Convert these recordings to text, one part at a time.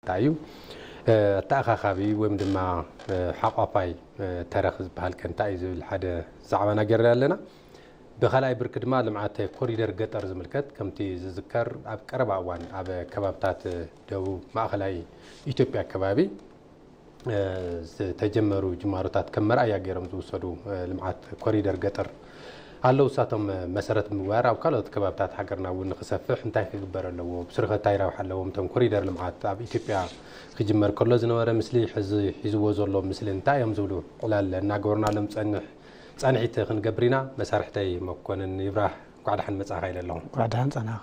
እንታይ እዩ? ኣተኣኻኻቢ ወይም ድማ ሓቋፋይ ተረኽ ዝበሃል ከ እንታይ እዩ ዝብል ሓደ ዛዕባና ጌርና ኣለና። ብኻልኣይ ብርኪ ድማ ልምዓት ኮሪደር ገጠር ዝምልከት ከምቲ ዝዝከር ኣብ ቀረባ እዋን ኣብ ከባብታት ደቡብ ማእኸላይ ኢትዮጵያ ከባቢ ዝተጀመሩ ጅማሮታት ከም መርኣያ ገይሮም ዝውሰዱ ልምዓት ኮሪደር ገጠር ኣለዉ። እሳቶም መሰረት ብምግባር ኣብ ካልኦት ከባብታት ሃገርና እውን ንክሰፍሕ እንታይ ክግበር ኣለዎ፣ ብስሩ ከ እንታይ ረብሓ ኣለዎም እቶም ኮሪደር ልምዓት ኣብ ኢትዮጵያ ክጅመር ከሎ ዝነበረ ምስሊ ሕዚ ሒዝዎ ዘሎ ምስልን እንታይ እዮም ዝብሉ ዕላል እናገበርናሎም ጸንሕ ጻንሒት ክንገብር ኢና። መሳርሕተይ መኮንን ይብራህ እንኳዕ ደሓን መጻኻ ኢለ ኣለኹ። እንኳዕ ደሓን ጸናኻ።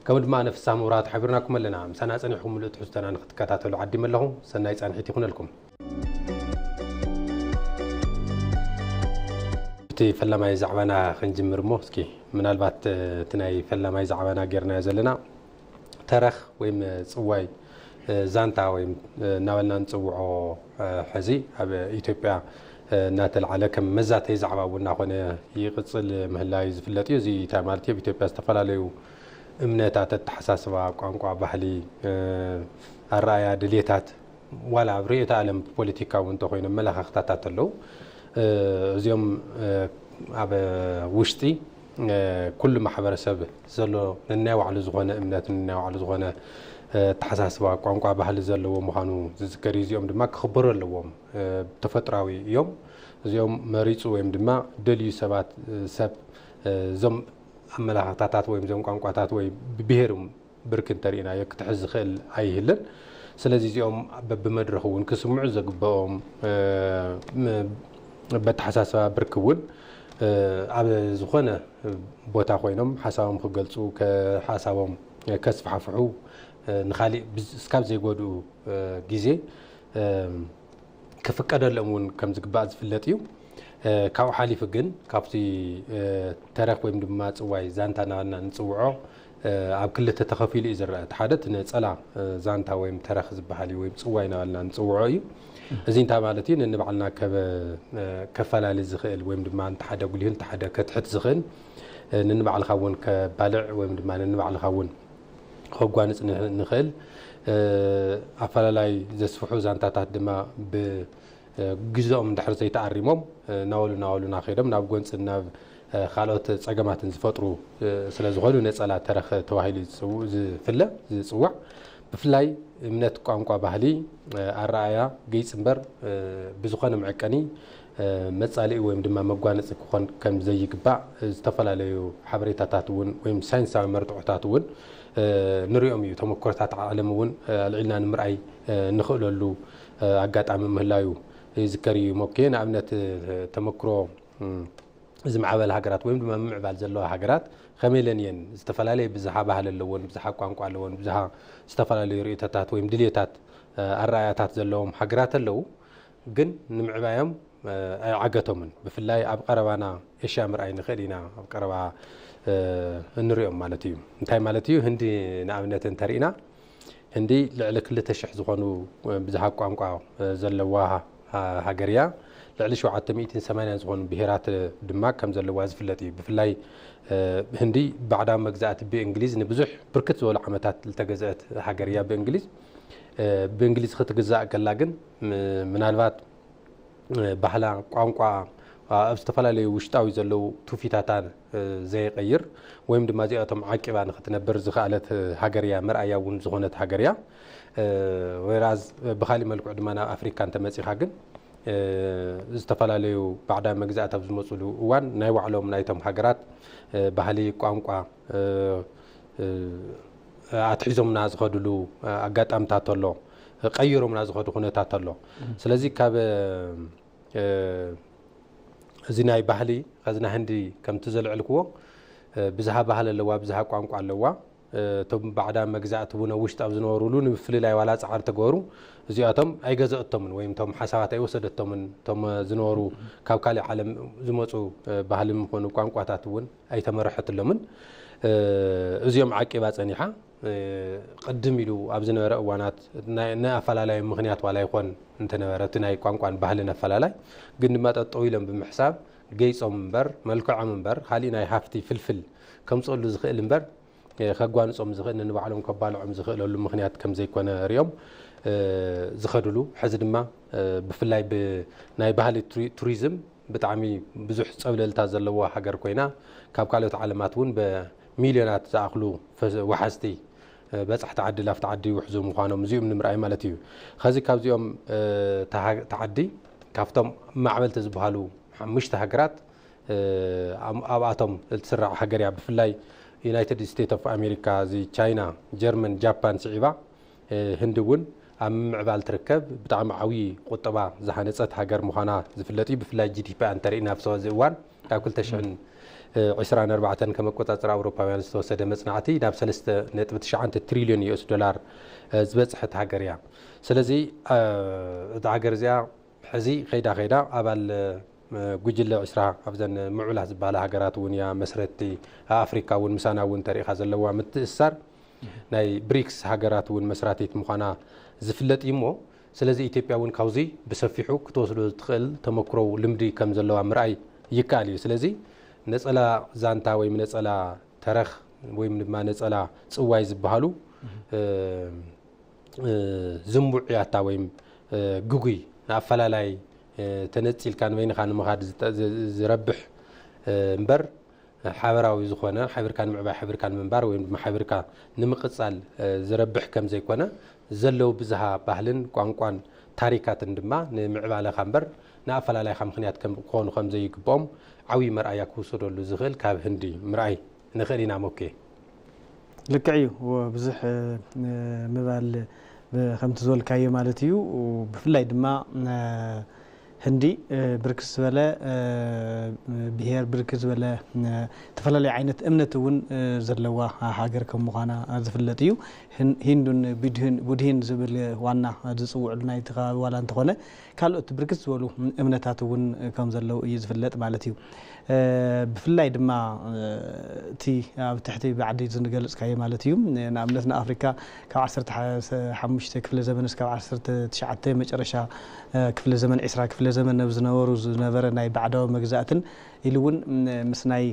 ከምኡ ድማ ንፍሳህ መብራህቱ ሓቢርናኩም ኣለና። ምሳና ጸኒሕኩም ምሉእ ትሕዝቶና ንክትከታተሉ ዓዲመ ኣለኹ። ሰናይ ጻንሒት ይኹነልኩም። እቲ ፈላማይ ዛዕባና ክንጅምር እሞ እስኪ ምናልባት እቲ ናይ ፈላማይ ዛዕባና ጌርናዮ ዘለና ተረኽ ወይም ጽዋይ ዛንታ ወይም እናበልና ንጽውዖ ሕዚ ኣብ ኢትዮጵያ እናተልዓለ ከም መዛተይ ዛዕባ እውን እናኾነ ይቕጽል ምህላዩ ዝፍለጥ እዩ። እዚ እንታይ ማለት እዩ? ኣብ ኢትዮጵያ ዝተፈላለዩ እምነታት፣ ኣተሓሳስባ፣ ቋንቋ፣ ባህሊ፣ ኣረኣያ፣ ድሌታት ዋላ ኣብ ርእዮተ ዓለም ፖለቲካ እውን እንተኾይኑ ኣመለኻኽታታት ኣለዉ። እዚኦም ኣብ ውሽጢ ኩሉ ማሕበረሰብ ዘሎ ነናይ ባዕሉ ዝኾነ እምነት፣ ነናይ ባዕሉ ዝኾነ ኣተሓሳስባ፣ ቋንቋ፣ ባህሊ ዘለዎ ምዃኑ ዝዝከር እዩ። እዚኦም ድማ ክኽበሩ ኣለዎም። ተፈጥራዊ እዮም። እዚኦም መሪፁ ወይም ድማ ደልዩ ሰባት ሰብ እዞም ኣመላኻታታት ወይም እዞም ቋንቋታት ወይ ብብሄር ብርኪ እንተሪእናዮ ክትሕዝ ዝኽእል ኣይህልን። ስለዚ እዚኦም በብመድረኹ እውን ክስምዑ ዘግብኦም በተሓሳስባ ብርኪ እውን ኣብ ዝኾነ ቦታ ኮይኖም ሓሳቦም ክገልፁ ሓሳቦም ከስፋሕፍሑ ንካሊእ እስካብ ዘይጎድኡ ግዜ ክፍቀደሎም እውን ከም ዝግባእ ዝፍለጥ እዩ። ካብኡ ሓሊፉ ግን ካብቲ ተረኽ ወይም ድማ ፅዋይ ዛንታ እናበልና ንፅውዖ ኣብ ክልተ ተኸፊሉ እዩ ዝረአ። እቲ ሓደ እቲ ነፀላ ዛንታ ወይም ተረኽ ዝበሃል እዩ፣ ወይም ፅዋይ እናበልና ንፅውዖ እዩ። እዚ እንታይ ማለት እዩ? ንንባዕልና ከፈላሊ ዝኽእል ወይም ድማ ንተሓደ ጉሊሁ ንተሓደ ከትሕት ዝኽእል፣ ንንባዕልኻ እውን ከባልዕ ወይም ድማ ንንባዕልኻ እውን ከጓንፅ ንኽእል ኣፈላላይ ዘስፍሑ ዛንታታት ድማ ብግዝኦም እንድሕር ዘይተኣሪሞም ናበሉ ናበሉ ናኸይዶም ናብ ጎንፅን ናብ ካልኦት ፀገማትን ዝፈጥሩ ስለዝኾኑ ነፀላ ተረኽ ተባሂሉ ዝፍለ ዝፅዋዕ ብፍላይ እምነት፣ ቋንቋ፣ ባህሊ፣ ኣረኣያ ገይፅ እምበር ብዝኾነ መዐቀኒ መጻልኢ ወይም ድማ መጓነፂ ክኾን ከም ዘይግባእ ዝተፈላለዩ ሓበሬታታት እውን ወይም ሳይንሳዊ መርትዖታት እውን ንሪኦም እዩ። ተመክሮታት ዓለም እውን ኣልዒልና ንምርኣይ ንኽእለሉ ኣጋጣሚ ምህላዩ ይዝከር እዩ። ሞኬ ንኣብነት ተመክሮ ዝማዕበላ ሃገራት ወይም ድማ ምምዕባል ዘለዋ ሃገራት ከመይ ኢለን እየን ዝተፈላለየ ብዝሃ ባህሊ ኣለወን፣ ብዝሃ ቋንቋ ኣለወን፣ ብዝሃ ዝተፈላለዩ ርእይቶታት ወይም ድልየታት ኣረኣያታት ዘለዎም ሃገራት ኣለዉ። ግን ንምዕባዮም ኣይዓገቶምን። ብፍላይ ኣብ ቀረባና ኤሽያ ምርኣይ ንኽእል ኢና። ኣብ ቀረባ እንሪኦም ማለት እዩ። እንታይ ማለት እዩ? ህንዲ ንኣብነት እንተሪእና ህንዲ ልዕሊ ክልተ ሽሕ ዝኾኑ ብዝሃ ቋንቋ ዘለዋ ሃገር እያ። ልዕሊ ሸውዓተ ሚእትን ሰማንያን ዝኾኑ ብሄራት ድማ ከም ዘለዋ ዝፍለጥ እዩ። ብፍላይ ህንዲ ባዕዳዊ መግዛእቲ ብእንግሊዝ ንብዙሕ ብርክት ዝበሉ ዓመታት ዝተገዝአት ሃገር እያ ብእንግሊዝ። ብእንግሊዝ ክትግዛእ ከላ ግን ምናልባት ባህላ፣ ቋንቋ ኣብ ዝተፈላለዩ ውሽጣዊ ዘለዉ ትውፊታታ ዘየቐይር ወይም ድማ እዚኣቶም ዓቂባ ንክትነብር ዝኸኣለት ሃገር እያ። መርኣያ እውን ዝኾነት ሃገር እያ። ወይራዝ ብካሊእ መልክዑ ድማ ናብ ኣፍሪካ እንተመፂኻ ግን ዝተፈላለዩ ባዕዳዊ መግዛእቲ ኣብ ዝመፅሉ እዋን ናይ ባዕሎም ናይቶም ሃገራት ባህሊ፣ ቋንቋ ኣትሒዞምና ዝኸድሉ ኣጋጣምታት ኣሎ፣ ቀይሮምና ዝኸዱ ኩነታት ኣሎ። ስለዚ ካብ እዚ ናይ ባህሊ ከዚ ናይ ህንዲ ከምቲ ዘልዕልክዎ ብዝሃ ባህሊ ኣለዋ፣ ብዝሃ ቋንቋ ኣለዋ። እቶም ባዕዳ መግዛእቲ እውን ኣብ ውሽጢ ኣብ ዝነበሩሉ ንምፍልላይ ዋላ ፃዕሪ ተገበሩ እዚኣቶም ኣይገዘእቶምን ወይም እቶም ሓሳባት ኣይወሰደቶምን። እቶም ዝነበሩ ካብ ካሊእ ዓለም ዝመፁ ባህሊ ምኾኑ ቋንቋታት እውን ኣይተመረሐትሎምን። እዚኦም ዓቂባ ፀኒሓ። ቅድም ኢሉ ኣብ ዝነበረ እዋናት ናይ ኣፈላላይ ምኽንያት ዋላ ይኾን እንተነበረ እቲ ናይ ቋንቋን ባህልን ኣፈላላይ ግን ድማ ጠጠው ኢሎም ብምሕሳብ ገይፆም እምበር መልክዖም እምበር ካሊእ ናይ ሃፍቲ ፍልፍል ከምፅእሉ ዝኽእል እምበር ከጓንፆም ዝኽእል ንንባዕሎም ከባልዖም ዝኽእለሉ ምኽንያት ከም ዘይኮነ ሪኦም ዝኸድሉ፣ ሕዚ ድማ ብፍላይ ናይ ባህሊ ቱሪዝም ብጣዕሚ ብዙሕ ፀብለልታ ዘለዋ ሃገር ኮይና፣ ካብ ካልኦት ዓለማት እውን ብሚልዮናት ዝኣኽሉ ወሓዝቲ በፃሕቲ ዓዲ ላፍቲ ዓዲ ይውሕዙ ምዃኖም እዚኦም ንምርኣይ ማለት እዩ። ከዚ ካብዚኦም ተዓዲ ካብቶም ማዕበልቲ ዝበሃሉ ሓሙሽተ ሃገራት ኣብኣቶም እትስራዕ ሃገር እያ። ብፍላይ ዩናይትድ ስቴትስ ኦፍ ኣሜሪካ፣ እዚ ቻይና፣ ጀርመን፣ ጃፓን ስዒባ ህንዲ እውን ኣብ ምምዕባል ትርከብ። ብጣዕሚ ዓብዪ ቁጠባ ዝሃነፀት ሃገር ምዃና ዝፍለጥ እዩ። ብፍላይ ጂ ዲ ፒ እንተሪእና ኣብዚ እዋን ካብ ክልተ ሽሕን ዕስራን ኣርባዕተን ከም ኣቆፃፅራ ኣውሮፓውያን ዝተወሰደ መፅናዕቲ ናብ ሰለስተ ነጥቢ ትሽዓተ ትሪልዮን ዩ ኤስ ዶላር ዝበፅሐት ሃገር እያ። ስለዚ እዛ ሃገር እዚኣ ሕዚ ከይዳ ከይዳ ኣባል ጉጅለ ዕስራ ኣብዘን ምዑላት ዝበሃላ ሃገራት እውን እያ መስረቲ። ኣፍሪካ እውን ምሳና እውን ተሪኢኻ ዘለዋ ምትእስሳር ናይ ብሪክስ ሃገራት እውን መስራቲት ምዃና ዝፍለጥ እዩ እሞ፣ ስለዚ ኢትዮጵያ እውን ካብዚ ብሰፊሑ ክትወስዶ ትኽእል ተመክሮ ልምዲ ከም ዘለዋ ምርኣይ ይከኣል እዩ። ስለዚ ነፀላ ዛንታ ወይም ነፀላ ተረኽ ወይም ድማ ነፀላ ፅዋይ ዝበሃሉ ዝንቡዕ ያታ ወይም ግጉይ ንኣፈላላይ ተነፂልካ ንበይንኻ ንምኻድ ዝረብሕ እምበር ሓበራዊ ዝኾነ ሓቢርካ ንምዕባይ ሓቢርካ ንምንባር ወይም ድማ ሓቢርካ ንምቕፃል ዝረብሕ ከም ዘይኮነ ዘለዉ ብዝሃ ባህልን ቋንቋን ታሪካትን ድማ ንምዕባለኻ እምበር ንኣፈላላይካ ምኽንያት ክኾኑ ከም ዘይግብኦም ዓብዪ መርኣያ ክውሰደሉ ዝኽእል ካብ ህንዲ ምርኣይ ንኽእል ኢና። ሞኬ። ልክዕ እዩ። ብዙሕ ምባል ከምቲ ዝበልካዮ ማለት እዩ። ብፍላይ ድማ ህንዲ ብርክት ዝበለ ብሄር፣ ብርክት ዝበለ ዝተፈላለዩ ዓይነት እምነት እውን ዘለዋ ሃገር ከም ምዃና ዝፍለጥ እዩ። ሂንዱን ቡድሂን ዝብል ዋና ዝፅውዕሉ ናይቲ ከባቢ ዋላ እንተኾነ ካልኦት ብርክት ዝበሉ እምነታት እውን ከም ዘለዉ እዩ ዝፍለጥ ማለት እዩ። ብፍላይ ድማ እቲ ኣብ ትሕቲ ባዕዲ ዝንገልፅካዮ ማለት እዩ። ንኣብነት ንኣፍሪካ ካብ ዓሰርተ ሓሙሽተ ክፍለ ዘመን እስካብ ዓሰርተ ትሽዓተ መጨረሻ ክፍለ ዘመን ዒስራ ክፍለ ዘመን ኣብ ዝነበሩ ዝነበረ ናይ ባዕዳዊ መግዛእትን ኢሉ እውን ምስ ናይ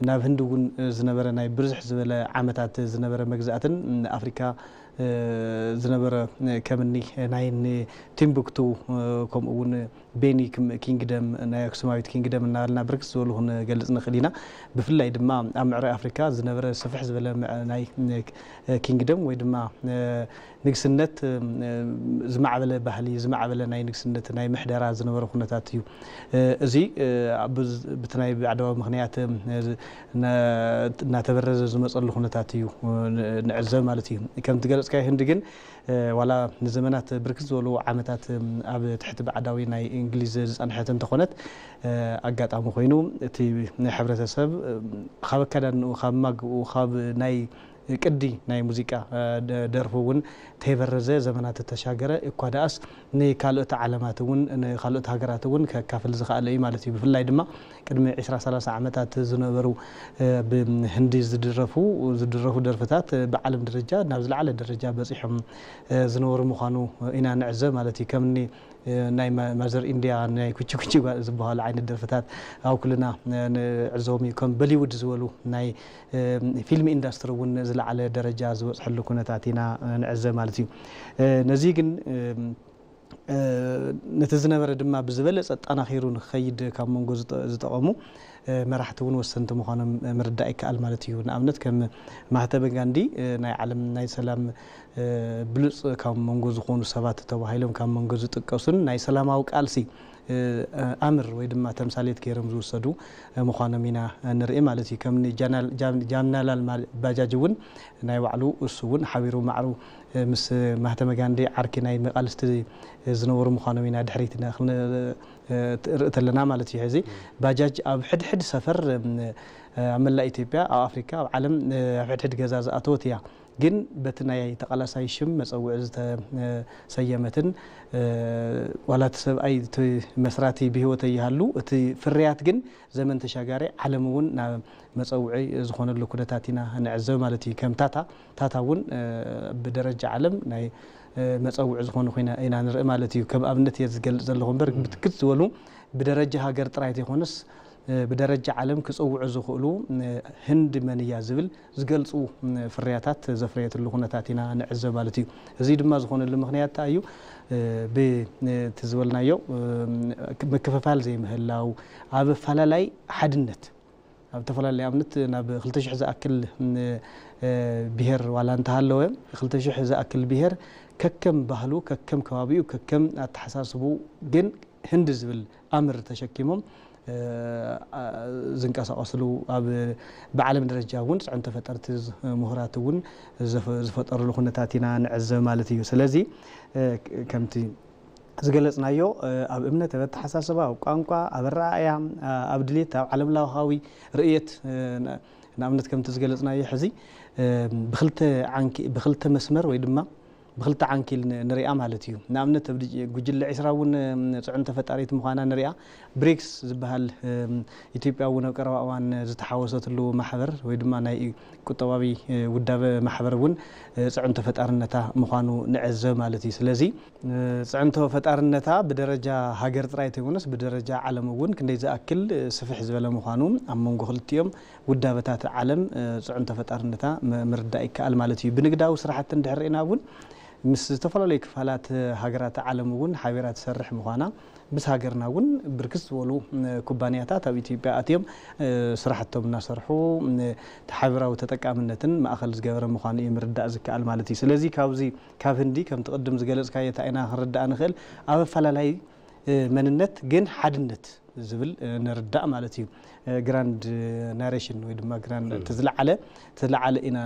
ናብ ህንዲ እውን ዝነበረ ናይ ብዝሕ ዝበለ ዓመታት ዝነበረ መግዛእትን ኣፍሪካ ዝነበረ ከምኒ ናይ ቲምቡክቱ ከምኡ እውን ቤኒ ኪንግደም ናይ ኣክሱማዊት ኪንግደም እናበልና ብርክት ዝበሉ ክንገልፅ ንኽእል ኢና። ብፍላይ ድማ ኣብ ምዕራብ ኣፍሪካ ዝነበረ ስፍሕ ዝበለ ናይ ኪንግደም ወይ ድማ ንግስነት ዝማዕበለ ባህሊ ዝማዕበለ ናይ ንግስነት ናይ ምሕደራ ዝነበረ ኩነታት እዩ። እዚ ብቲ ናይ ባዕዳዊ ምክንያት እናተበረዘ ዝመፀሉ ኩነታት እዩ ንዕዘብ ማለት እዩ። ከምቲ ገለፅካዮ ህንዲ ግን ዋላ ንዘመናት ብርክት ዝበሉ ዓመታት ኣብ ትሕቲ ባዕዳዊ ናይ እንግሊዝ ዝፀንሐት እንተኾነት ኣጋጣሚ ኮይኑ እቲ ሕብረተሰብ ካብ ኣካዳድንኡ ካብ ማግኡ ካብ ናይ ቅዲ ናይ ሙዚቃ ደርፉ እውን ተይበረዘ ዘመናት ተሻገረ እኳ ደኣስ ንካልኦት ዓለማት እውን ንካልኦት ሃገራት እውን ከካፍል ዝኸኣለ እዩ ማለት እዩ። ብፍላይ ድማ ቅድሚ ዕስራ ሰላሳ ዓመታት ዝነበሩ ብህንዲ ዝድረፉ ዝድረፉ ደርፍታት ብዓለም ደረጃ ናብ ዝለዓለ ደረጃ በፂሖም ዝነበሩ ምዃኑ ኢና ንዕዘብ ማለት እዩ። ከምኒ ናይ ማዘር ኢንድያ ናይ ኩቺ ኩቺ ዝበሃሉ ዓይነት ደርፍታት ኣብ ኩልና ንዕዘቦም እዩ። ከም በሊውድ ዝበሉ ናይ ፊልም ኢንዳስትሪ እውን ዝለዓለ ደረጃ ዝበፅሐሉ ኩነታት ኢና ንዕዘብ ማለት እዩ። ነዚ ግን ነቲ ዝነበረ ድማ ብዝበለፀ ኣጠናኺሩ ንክኸይድ ካብ መንጎ ዝጠቐሙ መራሕቲ እውን ወሰንቲ ምዃኖም ምርዳእ ይከኣል ማለት እዩ። ንኣብነት ከም ማህተመ ጋንዲ ናይ ዓለም ናይ ሰላም ብሉፅ ካብ መንጎ ዝኾኑ ሰባት ተባሂሎም ካብ መንጎ ዝጥቀሱን ናይ ሰላማዊ ቃልሲ ኣምር ወይ ድማ ተምሳሌት ገይሮም ዝውሰዱ ምዃኖም ኢና ንርኢ ማለት እዩ። ከም ጃምናላል ባጃጅ እውን ናይ ባዕሉ እሱ እውን ሓቢሩ ማዕሩ ምስ ማህተመ ጋንዲ ዓርኪ ናይ መቃልስቲ ዝነበሩ ምዃኖም ኢና ድሕሪት ርኢ ተለና ማለት እዩ። ሕዚ ባጃጅ ኣብ ሕድሕድ ሰፈር ኣብ መላእ ኢትዮጵያ ኣብ ኣፍሪካ ኣብ ዓለም ኣብ ሕድሕድ ገዛ ዝኣተወት እያ። ግን በቲ ናይ ተቃላሳይ ሽም መፀውዒ ዝተሰየመትን ዋላ እቲ ሰብኣይ እቲ መስራቲ ብህይወት ይሃሉ እቲ ፍርያት ግን ዘመን ተሻጋሪ ዓለም እውን ናብ መፀውዒ ዝኾነሉ ኩነታት ኢና ንዕዘብ ማለት እዩ። ከም ታታ ታታ እውን ብደረጃ ዓለም ናይ መፀውዒ ዝኾኑ ኮይና ኢና ንርኢ ማለት እዩ። ከም ኣብነት እየ ዝገልፅ ዘለኹ እምበር ብትክት ዝበሉ ብደረጃ ሃገር ጥራይ ዘይኮነስ ብደረጃ ዓለም ክጽውዑ ዝኽእሉ ህንዲ መን እያ ዝብል ዝገልጹ ፍርያታት ዘፍረየትሉ ኩነታት ኢና ንዕዘብ ማለት እዩ። እዚ ድማ ዝኾነሉ ምኽንያት እንታይ እዩ? ብቲ ዝበልናዮ ምክፍፋል ዘይምህላው፣ ኣብ ኣፈላላይ ሓድነት፣ ኣብ ተፈላለየ ኣብነት ናብ ክልተ ሽሕ ዝኣክል ብሄር ዋላ እንተሃለወ፣ ክልተ ሽሕ ዝኣክል ብሄር ከከም ባህሉ፣ ከከም ከባቢኡ፣ ከከም ኣተሓሳስቡ ግን ህንዲ ዝብል ኣምር ተሸኪሞም ዝንቀሳቐስሉ፣ ኣብ ብዓለም ደረጃ እውን ፅዕንቶ ፈጠርቲ ምሁራት እውን ዝፈጠርሉ ኩነታት ኢና ንዕዘብ ማለት እዩ። ስለዚ ከምቲ ዝገለፅናዮ፣ ኣብ እምነት፣ ኣብ ኣተሓሳስባ፣ ኣብ ቋንቋ፣ ኣብ ኣረኣእያ፣ ኣብ ድሌት፣ ኣብ ዓለም ለኻዊ ርእየት፣ ንኣብነት ከምቲ ዝገለፅናዮ ሕዚ ብክልተ ዓንኪ ብክልተ መስመር ወይ ድማ ብክልተ ዓንኪል ንሪኣ ማለት እዩ። ንኣብነት ኣብ ጉጅለ ዒስራ እውን ፅዕንቶ ፈጣሪት ምዃና ንሪኣ። ብሪክስ ዝበሃል ኢትዮጵያ እውን ኣብ ቀረባ እዋን ዝተሓወሰትሉ ማሕበር ወይ ድማ ናይ ቁጠባዊ ውዳበ ማሕበር እውን ፅዕንቶ ፈጣርነታ ምዃኑ ንዕዘብ ማለት እዩ። ስለዚ ፅዕንቶ ፈጣርነታ ብደረጃ ሃገር ጥራይ ተይኮነስ ብደረጃ ዓለም እውን ክንደይ ዝኣክል ስፍሕ ዝበለ ምዃኑ ኣብ መንጎ ክልቲኦም ውዳበታት ዓለም ፅዕንቶ ፈጣርነታ ምርዳእ ይከኣል ማለት እዩ። ብንግዳዊ ስራሕቲ እንድሕር ርኢና እውን ምስ ዝተፈላለዩ ክፋላት ሃገራት ዓለም እውን ሓቢራ ትሰርሕ ምዃና፣ ምስ ሃገርና እውን ብርክት ዝበሉ ኩባንያታት ኣብ ኢትዮጵያ ኣትዮም ስራሕቶም እናሰርሑ ሓቢራዊ ተጠቃምነትን ማእኸል ዝገበረ ምዃኑ እዩ ምርዳእ ዝከኣል ማለት እዩ። ስለዚ ካብዚ ካብ ህንዲ ከምቲ ቅድም ዝገለፅካዮ እንታይ ኢና ክንርዳእ ንኽእል? ኣብ ኣፈላላይ መንነት ግን ሓድነት ዝብል ንርዳእ ማለት እዩ። ግራንድ ናሬሽን ወይ ድማ ግራንድ እቲ ዝለዓለ እቲ ዝለዓለ ኢና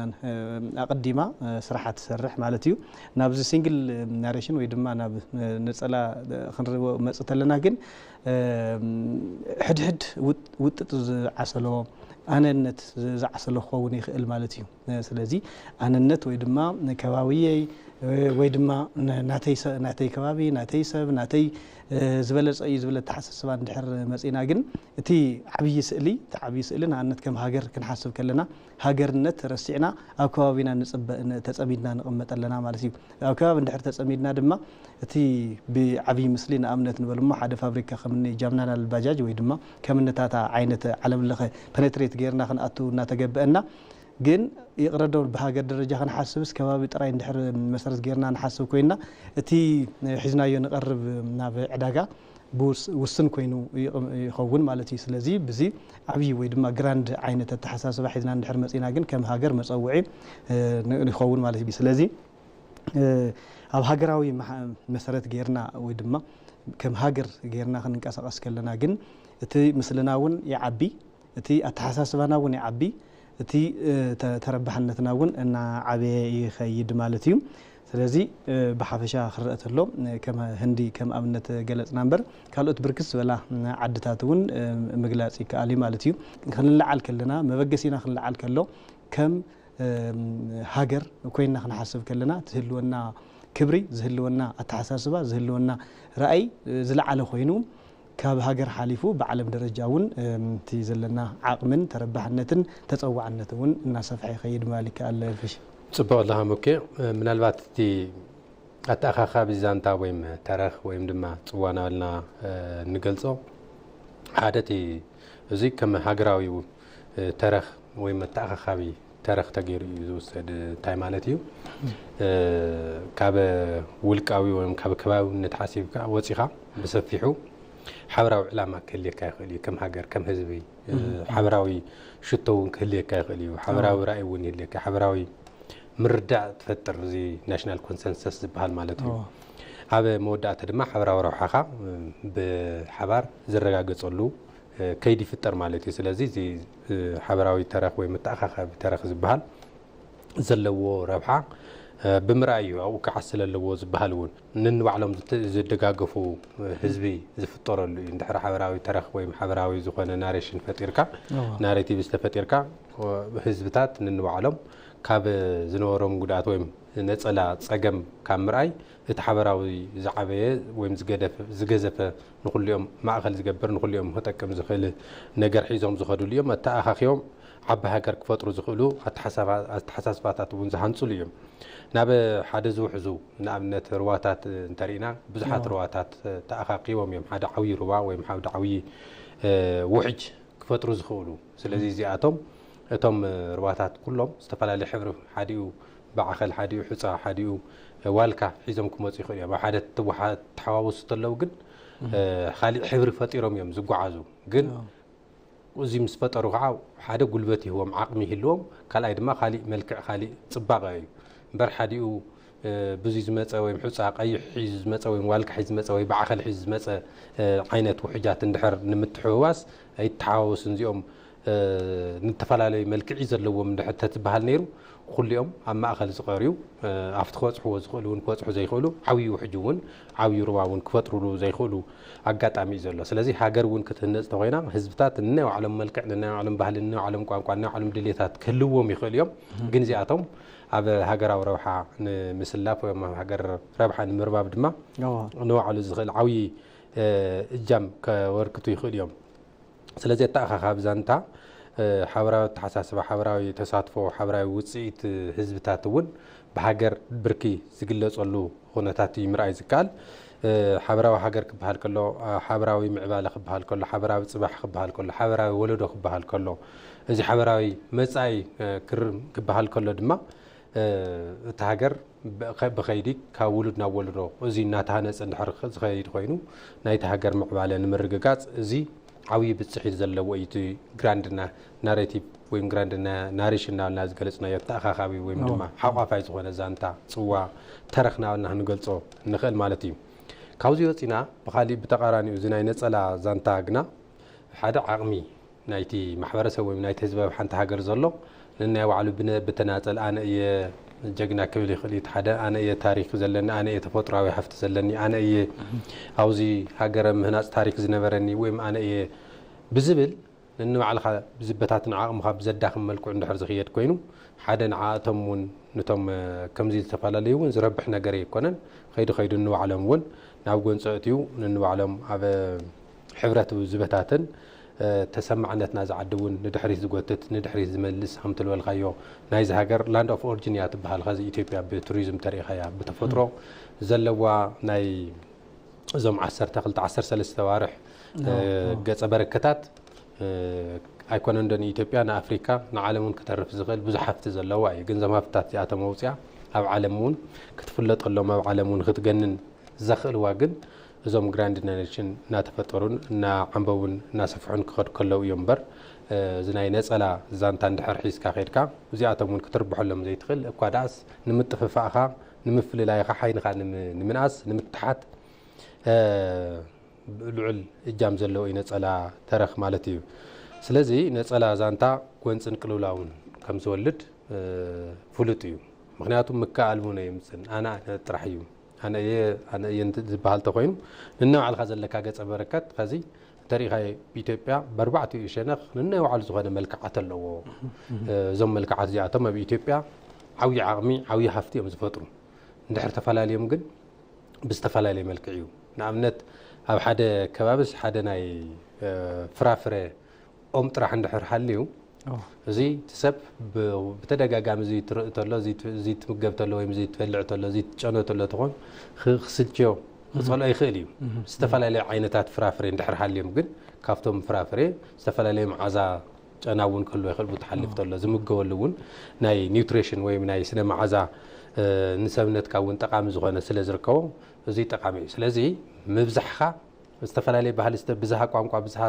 ኣቐዲማ ስራሓ ትሰርሕ ማለት እዩ። ናብዚ ሲንግል ናሬሽን ወይ ድማ ናብ ነፀላ ክንርዎ መፅእ ተለና ግን ሕድሕድ ውጥጥ ዝዓሰሎ ኣነነት ዝዓሰሎ ክኸውን ይኽእል ማለት እዩ። ስለዚ ኣነነት ወይ ድማ ከባብየይ ወይ ድማ ናተይ ከባቢ፣ ናተይ ሰብ፣ ናተይ ዝበለፀ እዩ ዝብል ኣተሓሳስባ እንድሕር መፂና ግን እቲ ዓብዪ ስእሊ እቲ ዓብዪ ስእሊ ንኣብነት ከም ሃገር ክንሓስብ ከለና ሃገርነት ረሲዕና ኣብ ከባቢና ንፅበ ተፀሚድና ንቕመጥ ኣለና ማለት እዩ። ኣብ ከባቢ እንድሕር ተፀሚድና ድማ እቲ ብዓብዪ ምስሊ ንኣብነት ንበል እሞ ሓደ ፋብሪካ ከምኒ ጃምናላል ባጃጅ ወይ ድማ ከምንታታ ዓይነት ዓለም ለኸ ፐነትሬት ጌርና ክንኣቱ እናተገበአና ግን ይቕረዶ ብሃገር ደረጃ ክንሓስብስ ከባቢ ጥራይ እንድሕር መሰረት ጌርና ንሓስብ ኮይና እቲ ሒዝናዮ ንቐርብ ናብ ዕዳጋ ውስን ኮይኑ ይኸውን ማለት እዩ። ስለዚ ብዚ ዓብዪ ወይ ድማ ግራንድ ዓይነት ኣተሓሳስባ ሒዝና እንድሕር መፂና ግን ከም ሃገር መፀውዒ ይኸውን ማለት እዩ። ስለዚ ኣብ ሃገራዊ መሰረት ጌርና ወይ ድማ ከም ሃገር ጌርና ክንንቀሳቐስ ከለና ግን እቲ ምስልና እውን ይዓቢ፣ እቲ ኣተሓሳስባና እውን ይዓቢ፣ እቲ ተረባሕነትና እውን እናዓበየ ይኸይድ ማለት እዩ። ስለዚ ብሓፈሻ ክረአ ተሎ ከም ህንዲ ከም ኣብነት ገለፅና እምበር ካልኦት ብርክት ዝበላ ዓድታት እውን ምግላፅ ይከኣል እዩ ማለት እዩ። ክንለዓል ከለና መበገሲና ክንለዓል ከሎ ከም ሃገር ኮይና ክንሓስብ ከለና ትህልወና ክብሪ ዝህልወና ኣተሓሳስባ ዝህልወና ራእይ ዝለዓለ ኮይኑ ካብ ሃገር ሓሊፉ ብዓለም ደረጃ እውን እቲ ዘለና ዓቕምን ተረባሕነትን ተፀዋዕነት እውን እናሰፍሐ ይኸይድ ምባል ይከኣል። ፍሽ ፅቡቕ ኣለኻ ሙኬ። ምናልባት እቲ ኣተኣኻኻቢ ዛንታ ወይም ተረኽ ወይም ድማ ፅዋ ናበልና ንገልፆ ሓደ እቲ እዚ ከም ሃገራዊ ተረኽ ወይ መተኣኻኻቢ ተረኽ ተገይሩ እዩ ዝውሰድ። እንታይ ማለት እዩ? ካብ ውልቃዊ ወይ ካብ ከባቢነት ሓሲብካ ወፂኻ ብሰፊሑ ሓበራዊ ዕላማ ክህልየካ ይኽእል እዩ። ከም ሃገር ከም ህዝቢ ሓበራዊ ሽቶ እውን ክህልየካ ይኽእል እዩ። ሓበራዊ ራእይ እውን ይህልየካ፣ ሓበራዊ ምርዳእ ትፈጥር፣ እዚ ናሽናል ኮንሰንሰስ ዝበሃል ማለት እዩ። ኣብ መወዳእታ ድማ ሓበራዊ ረብሓኻ ብሓባር ዝረጋገፀሉ ከይዲ ይፍጠር ማለት እዩ። ስለዚ እዚ ሓበራዊ ተረኽ ወይ መተኣኻኻቢ ተረኽ ዝበሃል ዘለዎ ረብሓ ብምርኣይ እዩ ኣብኡ ክዓስል ኣለዎ ዝበሃል እውን። ንንባዕሎም ዝደጋገፉ ህዝቢ ዝፍጠረሉ እዩ። እንድሕር ሓበራዊ ተረኽ ወይ ሓበራዊ ዝኾነ ናሬሽን ፈጢርካ፣ ናሬቲቭ ዝተፈጢርካ ህዝብታት ንንባዕሎም ካብ ዝነበሮም ጉድኣት ወይ ነፀላ ፀገም ካብ ምርኣይ እቲ ሓበራዊ ዝዓበየ ወይ ዝገዘፈ ንኩልኦም ማእኸል ዝገብር ንኩልኦም ክጠቅም ዝኽእል ነገር ሒዞም ዝኸድሉ እዮም። ኣተኣኻኺቦም ዓቢ ሃገር ክፈጥሩ ዝኽእሉ ኣተሓሳስባታት እውን ዝሃንፅሉ እዮም። ናብ ሓደ ዝውሕዙ ንኣብነት ሩባታት እንተሪእና ብዙሓት ሩባታት ተኣኻኪቦም እዮም ሓደ ዓብዪ ሩባ ወይ ሓደ ዓብዪ ውሕጅ ክፈጥሩ ዝኽእሉ። ስለዚ እዚኣቶም እቶም እ፣ ሩባታት ኩሎም ዝተፈላለየ ሕብሪ ሓዲኡ፣ በዓኸል ሓዲኡ፣ ሑፃ ሓዲኡ፣ እ፣ ዋልካ ሒዞም ክመፁ ይኽእሉ እዮም። ኣብ ሓደ ትወሓ- ተሓዋወሱ ተለዉ ግን እ፣ ካሊእ ሕብሪ ፈጢሮም እዮም ዝጓዓዙ። ግን እዚ ምስ ፈጠሩ ከዓ ሓደ ጉልበት ይህዎም፣ ዓቕሚ ይህልዎም፣ ካልኣይ ድማ ካሊእ መልክዕ፣ ካሊእ ፅባቐ እዩ። እምበር ሓዲኡ እ፣ ብዙይ ዝመፀ ወይም ሑፃ ቀይሕ ሒዙ ዝመፀ ወይም ዋልካ ሒዙ ዝመፀ ወይ በዓኸል ሒዙ ዝመፀ እ፣ ዓይነት ውሕጃት እንድሕር ንምትሕውዋስ ኣይተሓዋወሱን። እዚኦም እ፣ ንተፈላለዩ መልክዒ ዘለዎም እንድሕር ተትበሃል ነይሩ፣ ኩሊኦም ኣብ ማእኸል ዝቐርዩ እ፣ ኣብቲ ክበፅሕዎ ዝኽእሉ እውን ክበፅሑ ዘይኽእሉ፣ ዓብዪ ውሕጅ እውን ዓብዪ ሩባ እውን ክፈጥሩሉ ዘይኽእሉ ኣጋጣሚ እዩ ዘሎ። ስለዚ ሃገር እውን ክትህነፅ ተኾይና ህዝብታት ንናይ ባዕሎም መልክዕ፣ ንናይ ባዕሎም ባህሊ፣ ንናይ ባዕሎም ቋንቋ፣ ንናይ ባዕሎም ድሌታት ክህልዎም ይኽእሉ እዮም። ግን እዚኣቶም ኣብ ሃገራዊ ረብሓ ንምስላፍ ወይ ኣብ ሃገር ረብሓ ንምርባብ ድማ እዎ። ንባዕሉ ዝኽእል ዓብዪ እ፣ እጃም ከበርክቱ ይኽእሉ እዮም። ስለዚ ኣተኣኻኻቢ ዛንታ እ፣ ሓበራዊ ኣተሓሳስባ፣ ሓበራዊ ተሳትፎ፣ ሓበራዊ ውፅኢት ህዝብታት እውን ብሃገር ብርኪ ዝግለፀሉ ኩነታት እዩ ምርኣይ ዝከኣል። እ፣ ሓበራዊ ሃገር ክበሃል ከሎ፣ እ፣ ሓበራዊ ምዕባለ ክበሃል ከሎ፣ ሓበራዊ ፅባሕ ክበሃል ከሎ፣ ሓበራዊ ወለዶ ክበሃል ከሎ፣ እዚ ሓበራዊ መፃኢ እ፣ ክር- ክበሃል ከሎ ድማ እ፣ እቲ ሃገር ብኸ- ብኸይዲ ካብ ውሉድ ናብ ወለዶ እዚ እናተሃነፀ እንድሕር ዝኸይድ ኮይኑ ናይቲ ሃገር ምዕባለ ንምርግጋፅ እዚ ዓብዪ ብፅሒት ዘለዎ እዩ። እቲ ግራንድ ና- ናሬቲቭ ወይም ግራንድ ና- ናሬሽን እናበልና ዝገለፅናዮ ተኣኻኻቢ ወይም እዎ። ድማ ሓቋፋይ ዝኾነ ዛንታ፣ ፅዋ፣ ተረኽ እናበልና ክንገልፆ ንኽእል ማለት እዩ። ካብዚ ወፂና ብኻሊእ ብተቓራኒኡ እዚ ናይ ነፀላ ዛንታ ግና ሓደ ዓቕሚ ናይቲ ማሕበረሰብ ወይም ናይቲ ህዝቢ ኣብ ሓንቲ ሃገር ዘሎ ነናይ ባዕሉ ብነ- ብተናፀል ኣነ እየ ጀግና ክብል ይኽእል እዩ። እቲ ሓደ ኣነ እየ ታሪክ ዘለኒ፣ ኣነ እየ ተፈጥሯዊ ሃፍቲ ዘለኒ፣ ኣነ እየ ኣብዚ ሃገረ ምህናፅ ታሪክ ዝነበረኒ ወይም ኣነ እየ ብዝብል ንንባዕልኻ ብዝበታትን ዓቕምኻ ብዘዳኽም መልክዑ እንድሕር ዝኽየድ ኮይኑ ሓደ ንዓኣቶም እውን ንቶም እ፣ ከምዚ ዝተፈላለዩ እውን ዝረብሕ ነገር ኣይኮነን። ከይዱ ከይዱ ንባዕሎም እውን ናብ ጎንፂ ኣእትዩ ንንባዕሎም ኣብ ሕብረት ዝበታትን እ፣ ተሰማዕነት ናይዚ ዓዲ እውን ንድሕሪት ዝጎትት ንድሕሪት ዝመልስ ከም ትልበልካዮ ናይዚ ሃገር ላንድ ኦፍ ኦሪጂን እያ ትበሃል። ከዚ ኢትዮጵያ ብቱሪዝም ተሪኢኻያ ብተፈጥሮ ዘለዋ ናይ እዞም ዓሰርተ ክልተ ዓሰርተ ሰለስተ ዋርሕ እ፣ ኦ፣ ኦ። ገፀ በረከታት እ፣ ኣይኮነን ዶ ንኢትዮጵያ ንኣፍሪካ ንዓለም እውን ክተርፍ ዝኽእል ብዙሕ ሃፍቲ ዘለዋ እዩ። ግን እዞም ሃፍትታት እዚኣቶም ኣውፅያ ኣብ ዓለም እውን ክትፍለጠሎም ኣብ ዓለም እውን ክትገንን ዘኽእልዋ ግን እዞም ግራንድ ናሬሽን እናተፈጠሩን እናዓንበቡን እናሰፍሑን ክኸዱ ከለዉ እዮም እምበር እ፣ እዚ ናይ ነፀላ ዛንታ እንድሕር ሒዝካ ከድካ እዚኣቶም እውን ክትርብሐሎም ዘይትኽእል እኳ ደኣስ ንምጥፍፋእኻ ንምፍልላይኻ ሓይንኻ ንም- ንምንኣስ ንምትሓት እ፣ ልዑል እጃም ዘለዎ እዩ ነፀላ ተረኽ ማለት እዩ። ስለዚ ነፀላ ዛንታ ጎንፅን ቅልውላውን ከም ዝወልድ እ፣ ፍሉጥ እዩ። ምክንያቱ ምክእኣል እውን ኣይምፅን ኣነ ኣነ ጥራሕ እዩ ኣነ እየ ኣነ እየ እንት- ዝበሃል ተኮይኑ ንናይ ባዕልካ ዘለካ ገፀ በረከት ከዚ እንተሪኢኻ ብኢትዮጵያ በርባዕቲኡ ሸነኽ ንናይ ባዕሉ ዝኾነ መልክዓት ኣለዎ። እ፣ እዞም መልክዓት እዚኣቶም ኣብ ኢትዮጵያ ዓብዪ ዓቕሚ ዓብዪ ሃፍቲ እዮም ዝፈጥሩ። እንድሕር ተፈላለዮም ግን ብዝተፈላለየ መልክዕ እዩ። ንኣብነት ኣብ ሓደ ከባብስ ሓደ ናይ እ፣ ፍራፍረ ኦም ጥራሕ እንድሕር ሃልዩ ኦ፣ እዚ እቲ ሰብ ብ- ብተደጋጋሚ እዚ ትርኢ ተሎ እዚ ት- እዚ ትምገብ ተሎ ወይም እዚ ትበልዕ ተሎ እዚ ትጨኖ ተሎ ተኾን ክ- ክስልችዮ ክፀልኦ ይኽእል እዩ። ዝተፈላለዩ ዓይነታት ፍራፍሬ እንድሕር ሃልዮም ግን ካብቶም ፍራፍሬ ዝተፈላለየ መዓዛ ጨና እውን ክህልዎ ይኽእል ብትሓልፍ ተሎ ዝምገበሉ እውን ናይ ኒውትሪሽን ወይም ናይ ስነ መዓዛ እ፣ ንሰብነትካ እውን ጠቃሚ ዝኾነ ስለ ዝርከቦ እዚ ጠቃሚ እዩ። ስለዚ ምብዛሕኻ ዝተፈላለየ ባህሊ ዝተ- ብዝሃ ቋንቋ ብዝሃ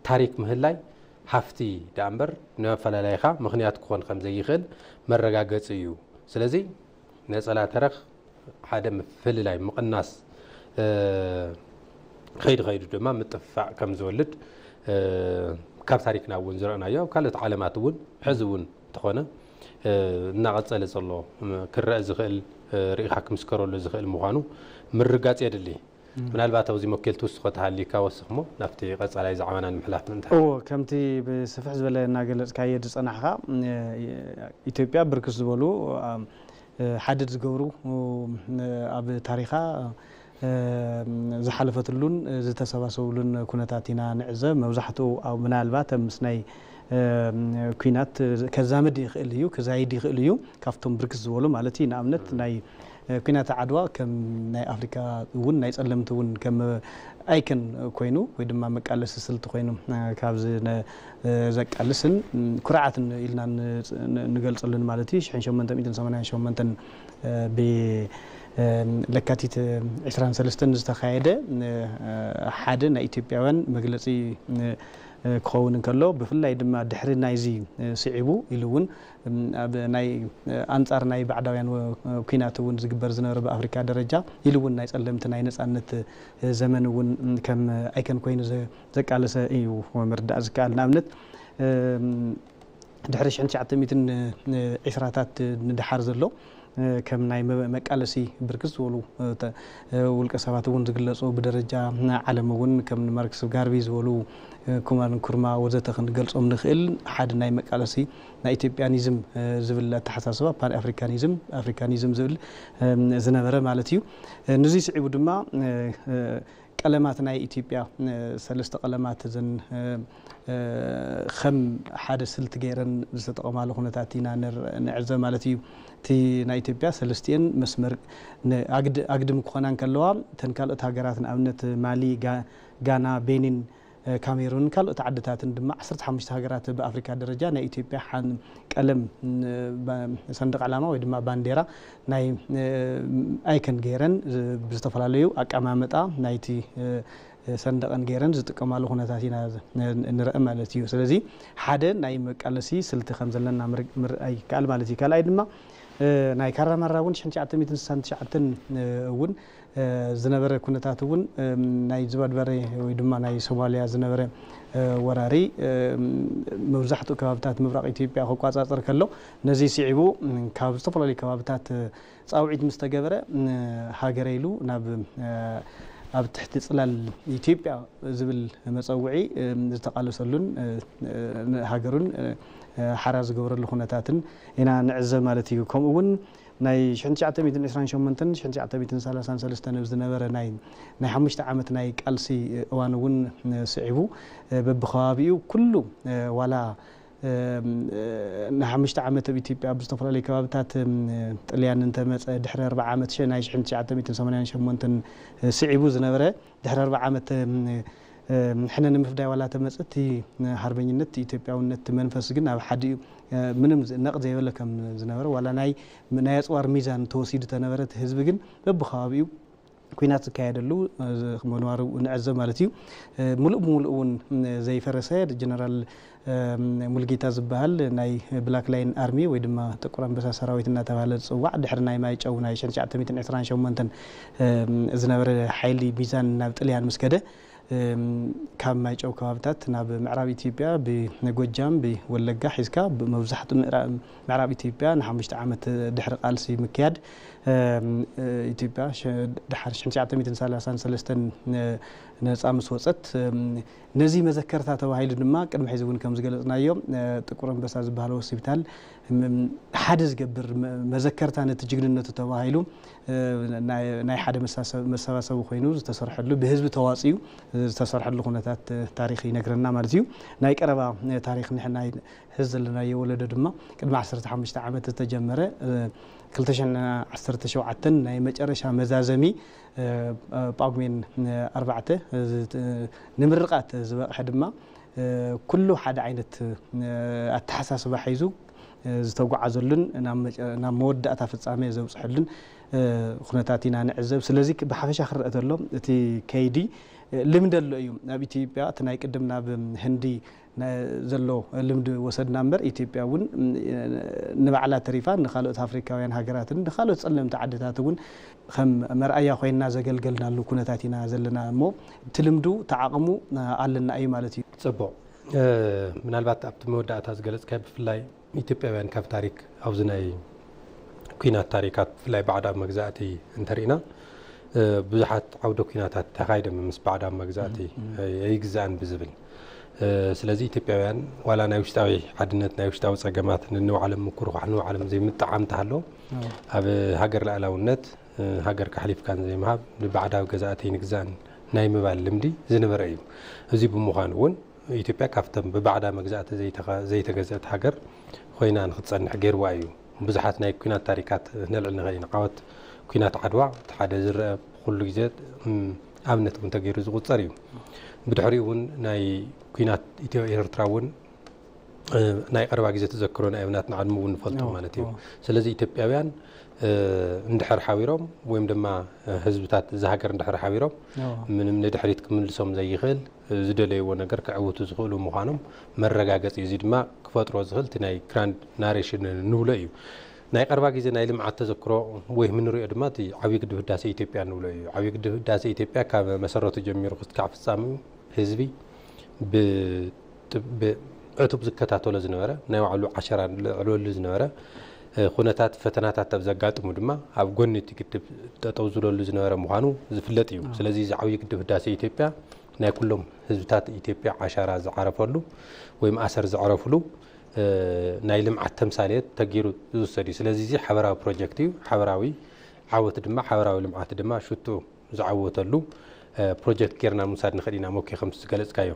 ታሪክ ምህላይ ሃፍቲ ደኣ እምበር ንመፈላለይኻ ምኽንያት ክኾን ከም ዘይኽእል መረጋገፂ እዩ። ስለዚ ነፀላ ተረኽ ሓደ ምፍልላይ ምቕናስ እ፣ ከይዱ ከይዱ ድማ ምጥፍፋእ ከም ዝወልድ እ፣ ካብ ታሪክና እውን ዝረእናዮ ኣብ ካልኦት ዓለማት እውን ሕዚ እውን እንተኾነ እ፣ እናቐፀለ ዘሎ እ፣ ክረአ ዝኽእል እ፣ ርኢኻ ክምስከረሉ ዝኽእል ምዃኑ ምርጋፅ የድሊ። ምናልባት ኣብዚ መኬል ትውስኾ ተሃሊካ ወስኽሞ ናብቲ ቀፃላይ ዛዕባና ንምሕላፍ ምእንታ እዎ ከምቲ ብስፍሕ ዝበለ እናገለፅካዮ ዝፀናሕካ እ፣ ኢትዮጵያ ብርክት ዝበሉ እ፣ ሓድድ ዝገብሩ እ፣ ኣብ ታሪኻ እ፣ ዝሓለፈትሉን ዝተሰባሰብሉን ኩነታት ኢና ንዕዘብ። መብዛሕትኡ ኣብ ምናልባት ኣብ ምስ ናይ እ፣ ኩናት ከዛምድ ይኽእል እዩ፣ ክዛይድ ይኽእል እዩ። ካብቶም ብርክት ዝበሉ ማለት እዩ ንኣብነት ናይ ኩናት ዓድዋ ከም ናይ ኣፍሪካ እውን ናይ ጸለምቲ እውን ከም ኣይከን ኮይኑ ወይ ድማ መቃለሲ ስልቲ ኮይኑ ካብዚ ዘቃልስን ኩርዓትን ኢልና ንገልፀሉን ማለት እዩ። ሸሞንተ ሚእትን ሰማንያን ሸሞንተን ብለካቲት ዕስራን ሰለስተን ዝተኻየደ ሓደ ናይ ኢትዮጵያውያን መግለፂ ክኸውን እንከሎ፣ ብፍላይ ድማ ድሕሪ ናይዚ ስዒቡ ኢሉ እውን ኣብ ናይ ኣንጻር ናይ ባዕዳውያን ኩናት እውን ዝግበር ዝነበረ ብኣፍሪካ ደረጃ ኢሉ እውን ናይ ጸለምቲ ናይ ነጻነት ዘመን እውን ከም ኣይከን ኮይኑ ዘቃለሰ እዩ ምርዳእ ዝከኣል። ንኣብነት ድሕሪ ሽሕን ትሽዓተ ሚእትን ዕስራታት ንድሓር ዘሎ ከም ናይ መቃለሲ ብርክት ዝበሉ ውልቀ ሰባት እውን ዝግለፁ፣ ብደረጃ ዓለም እውን ከም ማርክስ ጋርቪ ዝበሉ፣ ኩማን ኩርማ ወዘተ ክንገልፆም ንኽእል። ሓደ ናይ መቃለሲ ናይ ኢትዮጵያኒዝም ዝብል ኣተሓሳስባ፣ ፓን ኣፍሪካኒዝም፣ ኣፍሪካኒዝም ዝብል ዝነበረ ማለት እዩ። ንዚ ስዒቡ ድማ ቀለማት ናይ ኢትዮጵያ ሰለስተ ቀለማት እዘን ከም ሓደ ስልቲ ገይረን ዝተጠቐማሉ ኩነታት ኢና ንዕዘብ ማለት እዩ። እቲ ናይ ኢትዮጵያ ሰለስቲኤን መስመር ኣግድም ክኾና እንከለዋ፣ እተን ካልኦት ሃገራት ንኣብነት ማሊ፣ ጋና፣ ቤኒን፣ ካሜሩን ካልኦት ዓድታትን ድማ ዓሰርተ ሓሙሽተ ሃገራት ብኣፍሪካ ደረጃ ናይ ኢትዮጵያ ሓን ቀለም ሰንደቕ ዓላማ ወይ ድማ ባንዴራ ናይ ኣይከን ገይረን ብዝተፈላለዩ ኣቀማምጣ ናይቲ ሰንደቐን ገይረን ዝጥቀማሉ ኩነታት ኢና ንርኢ ማለት እዩ። ስለዚ ሓደ ናይ መቃለሲ ስልቲ ከም ዘለና ምርኣይ ይከኣል ማለት እዩ። ካልኣይ ድማ ናይ ካራማራ እውን ሽሕን ትሽዓተ ሚእትን ስሳን ትሽዓተን እውን ዝነበረ ኩነታት እውን ናይ ዝባድባሬ ወይ ድማ ናይ ሶማሊያ ዝነበረ ወራሪ መብዛሕትኡ ከባብታት ምብራቕ ኢትዮጵያ ክቋጻጸር ከሎ፣ ነዚ ስዒቡ ካብ ዝተፈላለዩ ከባብታት ፃውዒት ምስ ተገበረ፣ ሃገረ ኢሉ ናብ ኣብ ትሕቲ ፅላል ኢትዮጵያ ዝብል መፀውዒ ዝተቃለሰሉን ሃገሩን ሓራ ዝገበረሉ ኩነታትን ኢና ንዕዘብ ማለት እዩ። ከምኡ እውን ናይ ሽሕን ትሽዓተ ሚእትን ዕስራን ሸሞንተን ሽሕን ትሽዓተ ሚእትን ሰላሳን ሰለስተን ዝነበረ ናይ ናይ ሓሙሽተ ዓመት ናይ ቃልሲ እዋን እውን ስዒቡ፣ በብከባቢኡ ኩሉ ዋላ ንሓሙሽተ ዓመት ኣብ ኢትዮጵያ ኣብ ዝተፈላለዩ ከባብታት ጥልያን እንተመፀ፣ ድሕሪ ኣርባዓ ዓመት ናይ ሽሕን ትሽዓተ ሚእትን ሰማንያን ሸሞንተን ስዒቡ ዝነበረ ድሕሪ ኣርባዓ ዓመት ሕነ ንምፍዳይ ዋላ ተመፀ፣ እቲ ሃርበኝነት፣ ኢትዮጵያውነት መንፈስ ግን ኣብ ሓዲኡ ምንም ነቕ ዘይበለ ከም ዝነበረ፣ ዋላ ናይ ናይ ኣፅዋር ሚዛን ተወሲዱ ተነበረ፣ እቲ ህዝቢ ግን በብከባቢኡ ኩናት ዝካየደሉ ምንባሩ ንዕዘብ ማለት እዩ። ሙሉእ ብሙሉእ እውን ዘይፈረሰ ጀነራል ሙልጌታ ዝበሃል ናይ ብላክ ላይን ኣርሚ ወይ ድማ ጥቁር ኣንበሳ ሰራዊት እናተባሃለ ዝፅዋዕ ድሕሪ ናይ ማይጨው ናይ ሽሕን ትሽዓተ ሚእትን ዕስራን ሸሞንተን ዝነበረ ሓይሊ ሚዛን ናብ ጥልያን ምስ ከደ፣ ካብ ማይጨው ከባብታት ናብ ምዕራብ ኢትዮጵያ ብጎጃም ብወለጋ ሒዝካ መብዛሕትኡ ምዕራብ ኢትዮጵያ ንሓሙሽተ ዓመት ድሕሪ ቃልሲ ምክያድ ኢትዮጵያ ድሓር ሽሕን ትሽዓተ ሚእትን ሰላሳን ሰለስተን ነፃ ምስ ወፀት፣ ነዚ መዘከርታ ተባሂሉ ድማ ቅድሚ ሕዚ እውን ከም ዝገለፅናዮ ጥቁር ኣንበሳ ዝበሃል ሆስፒታል ሓደ ዝገብር መዘከርታ ነቲ ጅግንነቱ ተባሂሉ ናይ ሓደ መሰባሰቢ ኮይኑ ዝተሰርሐሉ፣ ብህዝቢ ተዋፅዩ ዝተሰርሐሉ ኩነታት ታሪክ ይነግረና ማለት እዩ። ናይ ቀረባ ታሪክ ንሕና ሕዚ ዘለናዮ ወለዶ ድማ ቅድሚ ዓሰርተ ሓሙሽተ ዓመት ዝተጀመረ ክልተ ሽሕን ዓሰርተ ሸውዓተን ናይ መጨረሻ መዛዘሚ ጳጉሜን ኣርባዕተ ንምርቓት ዝበቕሐ ድማ ኩሉ ሓደ ዓይነት ኣተሓሳስባ ሒዙ ዝተጓዓዘሉን ናብ መወዳእታ ፍፃሜ ዘብፅሐሉን ኩነታት ኢና ንዕዘብ። ስለዚ ብሓፈሻ ክረአ ተሎ እቲ ከይዲ ልምዲ ኣሎ እዩ። ኣብ ኢትዮጵያ እቲ ናይ ቅድም ናብ ህንዲ ዘሎ ልምዲ ወሰድና እምበር፣ ኢትዮጵያ እውን ንባዕላ ተሪፋ ንካልኦት ኣፍሪካውያን ሃገራትን ንካልኦት ጸለምቲ ዓድታት እውን ከም መርኣያ ኮይና ዘገልገልናሉ ኩነታት ኢና ዘለና እሞ፣ እቲ ልምዱ ተዓቕሙ ኣለና እዩ ማለት እዩ። ጽቡቕ። ምናልባት ኣብቲ መወዳእታ ዝገለጽካዮ ብፍላይ ኢትዮጵያውያን ካብ ታሪክ ኣብዚ ናይ ኲናት ታሪካት ብፍላይ ባዕዳዊ መግዛእቲ እንተሪእና ብዙሓት ዓውደ ኲናታት ተኻይዶም ምስ ባዕዳዊ መግዛእቲ ኣይግዛእን ብዝብል ስለዚ ኢትዮጵያውያን ዋላ ናይ ውሽጣዊ ሓድነት ናይ ውሽጣዊ ፀገማት ንንባዕሎም ምኩርኳሕ ንባዕሎም ዘይምጥዓም እንተሃሎ ኣብ ሃገር ልኣላውነት ሃገር ካሕሊፍካን ዘይምሃብ ንባዕዳዊ ገዛእቲ ኣይንግዛእን ናይ ምባል ልምዲ ዝነበረ እዩ። እዚ ብምዃኑ እውን ኢትዮጵያ ካብተን ብባዕዳ መግዛእቲ ዘይተገዘእት ሃገር ኮይና ንክትፀንሕ ገይርዋ እዩ። ብዙሓት ናይ ኲናት ታሪካት ነልዕል ንኽእል ኢና። ዓወት ኲናት ዓድዋ እቲ ሓደ ዝረአ ኩሉ ግዜ ኣብነት እውን ተገይሩ ዝቁፀር እዩ። ብድሕሪኡ እውን ናይ ኲናት ኢትዮ ኤርትራ እውን ናይ ቀረባ ግዜ ተዘክሮ ናይ ኣብናት ንዓድሚ እውን ንፈልጦ ማለት እዩ። ስለዚ ኢትዮጵያውያን እንድሕር ሓቢሮም ወይም ድማ ህዝብታት እዚ ሃገር እንድሕር ሓቢሮም ምንም ንድሕሪት ክምልሶም ዘይኽእል ዝደለይዎ ነገር ክዕውቱ ዝኽእሉ ምዃኖም መረጋገፂ እዩ። እዚ ድማ ክፈጥሮ ዝኽእል እቲ ናይ ግራንድ ናሬሽን ንብሎ እዩ። ናይ ቀረባ ግዜ ናይ ልምዓት ተዘክሮ ወይ ምንሪኦ ድማ እቲ ዓብዪ ግድብ ህዳሴ ኢትዮጵያ ንብሎ እዩ። ዓብዪ ግድብ ህዳሴ ኢትዮጵያ ካብ መሰረቱ ጀሚሩ ክስካዕ ፍጻሜ ህዝቢ ብዕቱብ ዝከታተሎ ዝነበረ ናይ ባዕሉ ዓሸራ ልዕለሉ ዝነበረ ኩነታት ፈተናታት ኣብ ዘጋጥሙ ድማ ኣብ ጎኒ እቲ ግድብ ጠጠው ዝለሉ ዝነበረ ምዃኑ ዝፍለጥ እዩ። ስለዚ እዚ ዓብዪ ግድብ ህዳሴ ኢትዮጵያ ናይ ኩሎም ህዝብታት ኢትዮጵያ ዓሻራ ዝዓረፈሉ ወይም ኣሰር ዝዕረፍሉ ናይ ልምዓት ተምሳሌት ተገይሩ ዝውሰድ እዩ። ስለዚ እዚ ሓበራዊ ፕሮጀክት እዩ። ሓበራዊ ዓወት ድማ ሓበራዊ ልምዓት ድማ ሽቱ ዝዓወተሉ ፕሮጀክት ጌርና ምውሳድ ንኽእል ኢና። ሞኬ ከምቲ ዝገለፅካዮ